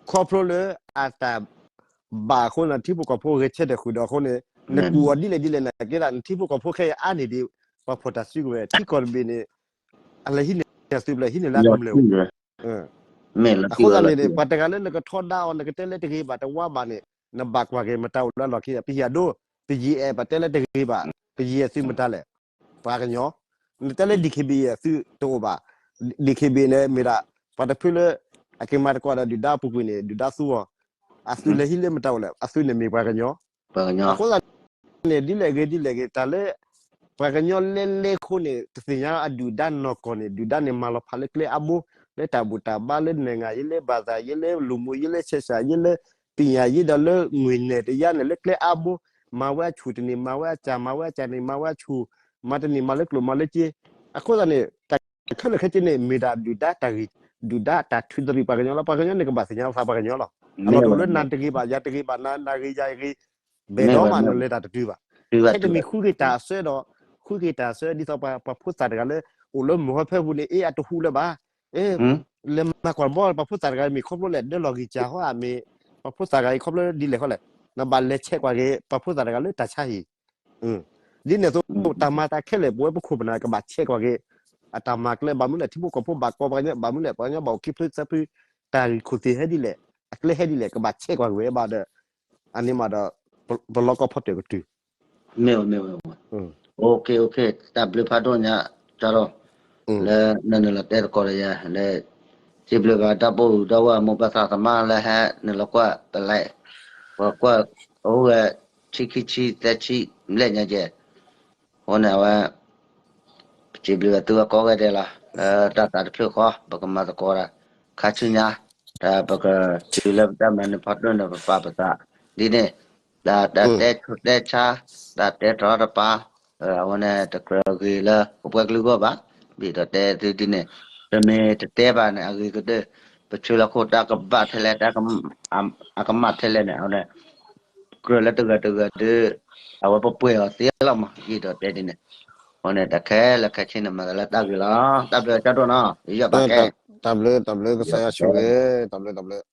ခီဖျိလၢအတၢ်ဘၣ်အဃိန့ၣ် ထံဖိကီၢ်ဖိဂဲၤဆၢထၢၣ်ဃုာ်ဒီးအဃိန့ၣ်, နကူးအီၤဒ်လဲၣ်ဒ်လဲၣ်န့ၣ် ကဲဒၣ်နထံဖိကီၢ်ဖိခဲအံၤအါန့ၢ်ဒံး, ပှၤဖီၣ်တၢ်စုကဝဲၤ ထံကီၢ်တဘ့ၣ်န့ၣ်, အလဲၤဟံးန့ၢ်အသုးဖဲလဲၣ် ဟံးန့ၢ်လၢအကမျၢၢ်အိၣ် အဃိသတးန့ၣ် ပှၤတဂၤလၢနကထီဒါအီၤ နကတဲလၢတဂ့ၤဘၣ်တဝါဘၣ်န့ၣ်, နဘၣ်ကွၢ်က့ၤမတၤအိၣ်လၢလီၢ်ခံ, ပဟံၣ်အဒိ, ပယံာ်အဲၣ် ပတဲလၢတဂ့ၤဘၣ်, ပယံာ်အဲၣ်သုးမတၤလဲၣ်, ပှၤကညီ, နတဲလၢ DKBA သုးတအိၣ်ဘၣ်, DKBA န့ၣ်မ့ၢ်ဒၣ်, ပှၤတဖုလၢ, အက့ၤမၤသကိးဒီးဒုၣ်ဒါအပူၤကွံာ်န့ၣ် ဒုၣ်ဒါသူအီၤ, အသုးလဲၤဟံးလၢမတၤအိၣ်လဲၣ် အသုးန့ၣ်မ့ၢ်ပှၤကညီ, အဃိသတးန့ၣ် ဒ်လဲၣ်ဂ့ၤဒ်လဲၣ်ဂ့ၤ တၢ်လၢ ပှၤကညီလဲလဲအဃိန့ၣ် တသ့ၣ်ညါအဒုၣ်ဒါနီၢ်ကီၢ်န့ၣ် ဒုၣ်ဒါန့ၣ်မၤလီၤဖးလၢကျဲအါဘိ, လၢတၢ်ဘူၣ်တၢ်ဘါ လၢနံၣ်ဂၤယ့ လၢဘၣ်သးယ့ လၢလူၤမူယ့ လၢဆဲးစၢ်ယ့ လၢပညာရေးဒီးလၢငွေနဲ့တရားန့ၣ် လၢကျဲအါဘိ, မၤဝဲအဆူၣ်တနံၤ မၤဝဲအစၢ် မၤဝဲအစၢ်န့ၣ် မၤဝဲအဆူၣ်, မၤတနံၤမၤလၢကျိၣ်မၤလၢစ့, အဃိသတးန့ၣ် တၢ်ခဲလၢာ်ခဲဆ့န့ၣ် မ့ၢ်ဒၣ်ဒုၣ်ဒါတၢ်ဂ့ၢ်, ဒုၣ်ဒါတၢ်ထုးသရံးပှၤကညီလီၤ. ပှၤကညီန့ၣ်ကဘၣ်သ့ၣ်ညါလီၤသးပှၤကညီလီၤ. အလီၢ်တအိၣ်လၢနၤတဂ့ၤဘၣ် ယၤတဂ့ၤဘၣ် နၤနဂ့ၤယၤဂ့ၤ, ဘဲၣ်ဒီးမးနလဲၤတၢ်တတုၤဘၣ်. ခဲတမံၤဃုက့ၤတၢ်အစၢဒီး, ဃုက့ၤတၢ်အစၢ ဒ်သိးပှၤဖိသၣ်တဂၤလၢ အိၣ်လၢမုၢ်ဟီဖဲပူၤန့ၣ် အ့ အတဟူလၢၤဘၣ်. အ့ လဲၤမၤကွၢ်ဘီ ပှၤဖိသၣ်တဂၤမ့ၢ်ခီဖျိလဲၣ် ဒၢလီၤဂံၢ်စၢ်ဟီဧါမ့ၢ်, ပှၤဖိသၣ်တဂၤအံၤခီဖျိဒ်လဲၣ်ဃီလဲၣ်, နဘၣ်လဲၤဆဲးကွၢ်က့ၤ ပှၤဖိသၣ်တဂၤလၢတၢ်ဆါဟံၣ် ဒ်န့ၣ်အသိး တၢ်မၤတၢ်ခဲလၢာ် ပဝဲပခိၣ်ပနၢ်ကဘၣ်ဆဲးကွၢ်က့ၤ, အတၢ်မၤကျဲ ဘၣ်မနုၤလဲၣ် ထံဖိကီၢ်ဖိဘၣ်ကီပှၤကညီ ဘၣ်မနုၤလဲၣ် ပှၤကညီဘၣ်အိၣ်ခံဖျၢၣ်သၢဖျၢၣ်, တၢ်ဂ့ၢ်ခိၣ်သ့ၣ်ဟဲဒ်လဲၣ်, အကျဲဟဲဒ်လဲၣ် ကဘၣ်ဆဲးကွၢ်က့ၤဝဲဘၣ်ဒီး, အန့ၣ်မးဒီး, ပလီၢ်ကီၢ်ဖီတၢၣ်ကတုၤ မ့ၢ်ဝဲ မ့ၢ်ဝဲ, အိၣ်ခ့ အိၣ်ခ့ တၢ်ဘျုးဖးဒိၣ်ညါ, ကၠီဒီး, လၢနနုာ်လီၤတဲသကိးဒီးယၤ လၢ, စံးဘျုးဘၣ်တၢ်ပိာ်အူဒီးဝဲမိၢ်ပၢ်သးသမါလၢဟဲနုာ်လီၤကွၢ်ပလဲ, ပကွၢ်, အိၣ်ဝဲ, ဆံခံဆံသၢဆံ, ဘျဲၣ်ညါကဲ, အဃိန့ၣ်အဝဲ ပစံးဘျုးဘၣ်သုဝဲကိးဂၤဒဲးလီၤ လၢတၢ်သးတဖျၢၣ်ဃီ ပကမၤသကိးတၢ် ခါဆူညါ, တၢ်ပကတုၤလၢပတၢ်မၤနၢၤဖီတၢၣ်န့ၣ် ပပာ်ပသး, ဒ်န့ၣ်, တၢ်တဲဆိတဲဆါ, တၢ်တဲတရီတပါ, အဝဲန့ၣ် တကြၢးဂ့ၤလၢပပှဲၤကလုာ်ဂီၢ်ဘၣ်, ဘၣ်ဒီးတဲသုဒ်န့ၣ်, ပမ့ၢ်တတဲဘၣ်န့ၣ် အဂ့ၤကတၢၢ်, ပဆၢလီၤခိၣ်တၢ်ကဘၣ်ထဲလဲၣ် တၢ်, အကမၣ်ထဲလဲၣ်န့ၣ် အဝဲန့ၣ် ကြၢးလၢတဂၤတဂၤဒီး, အဝဲပပှဲၤအီၤသ့လီၤမး ယအဲၣ်ဒိးတဲဒ်န့ၣ်, အဃိန့ၣ် တၢ်ခဲလၢာ်ခဲဆ့န့ၣ် မၤသးလၢတၢ်ဂ့ၤလီၤ. တၢ်ဘျုးကၠီဒိၣ်နီၤ, ယဘၣ်ကဲ, တၢ်ဘျုး တၢ်ဘျုး ကစၢ်ယွၤဆိၣ်ဂ့ၤ, တၢ်ဘျုး တၢ်ဘျုး.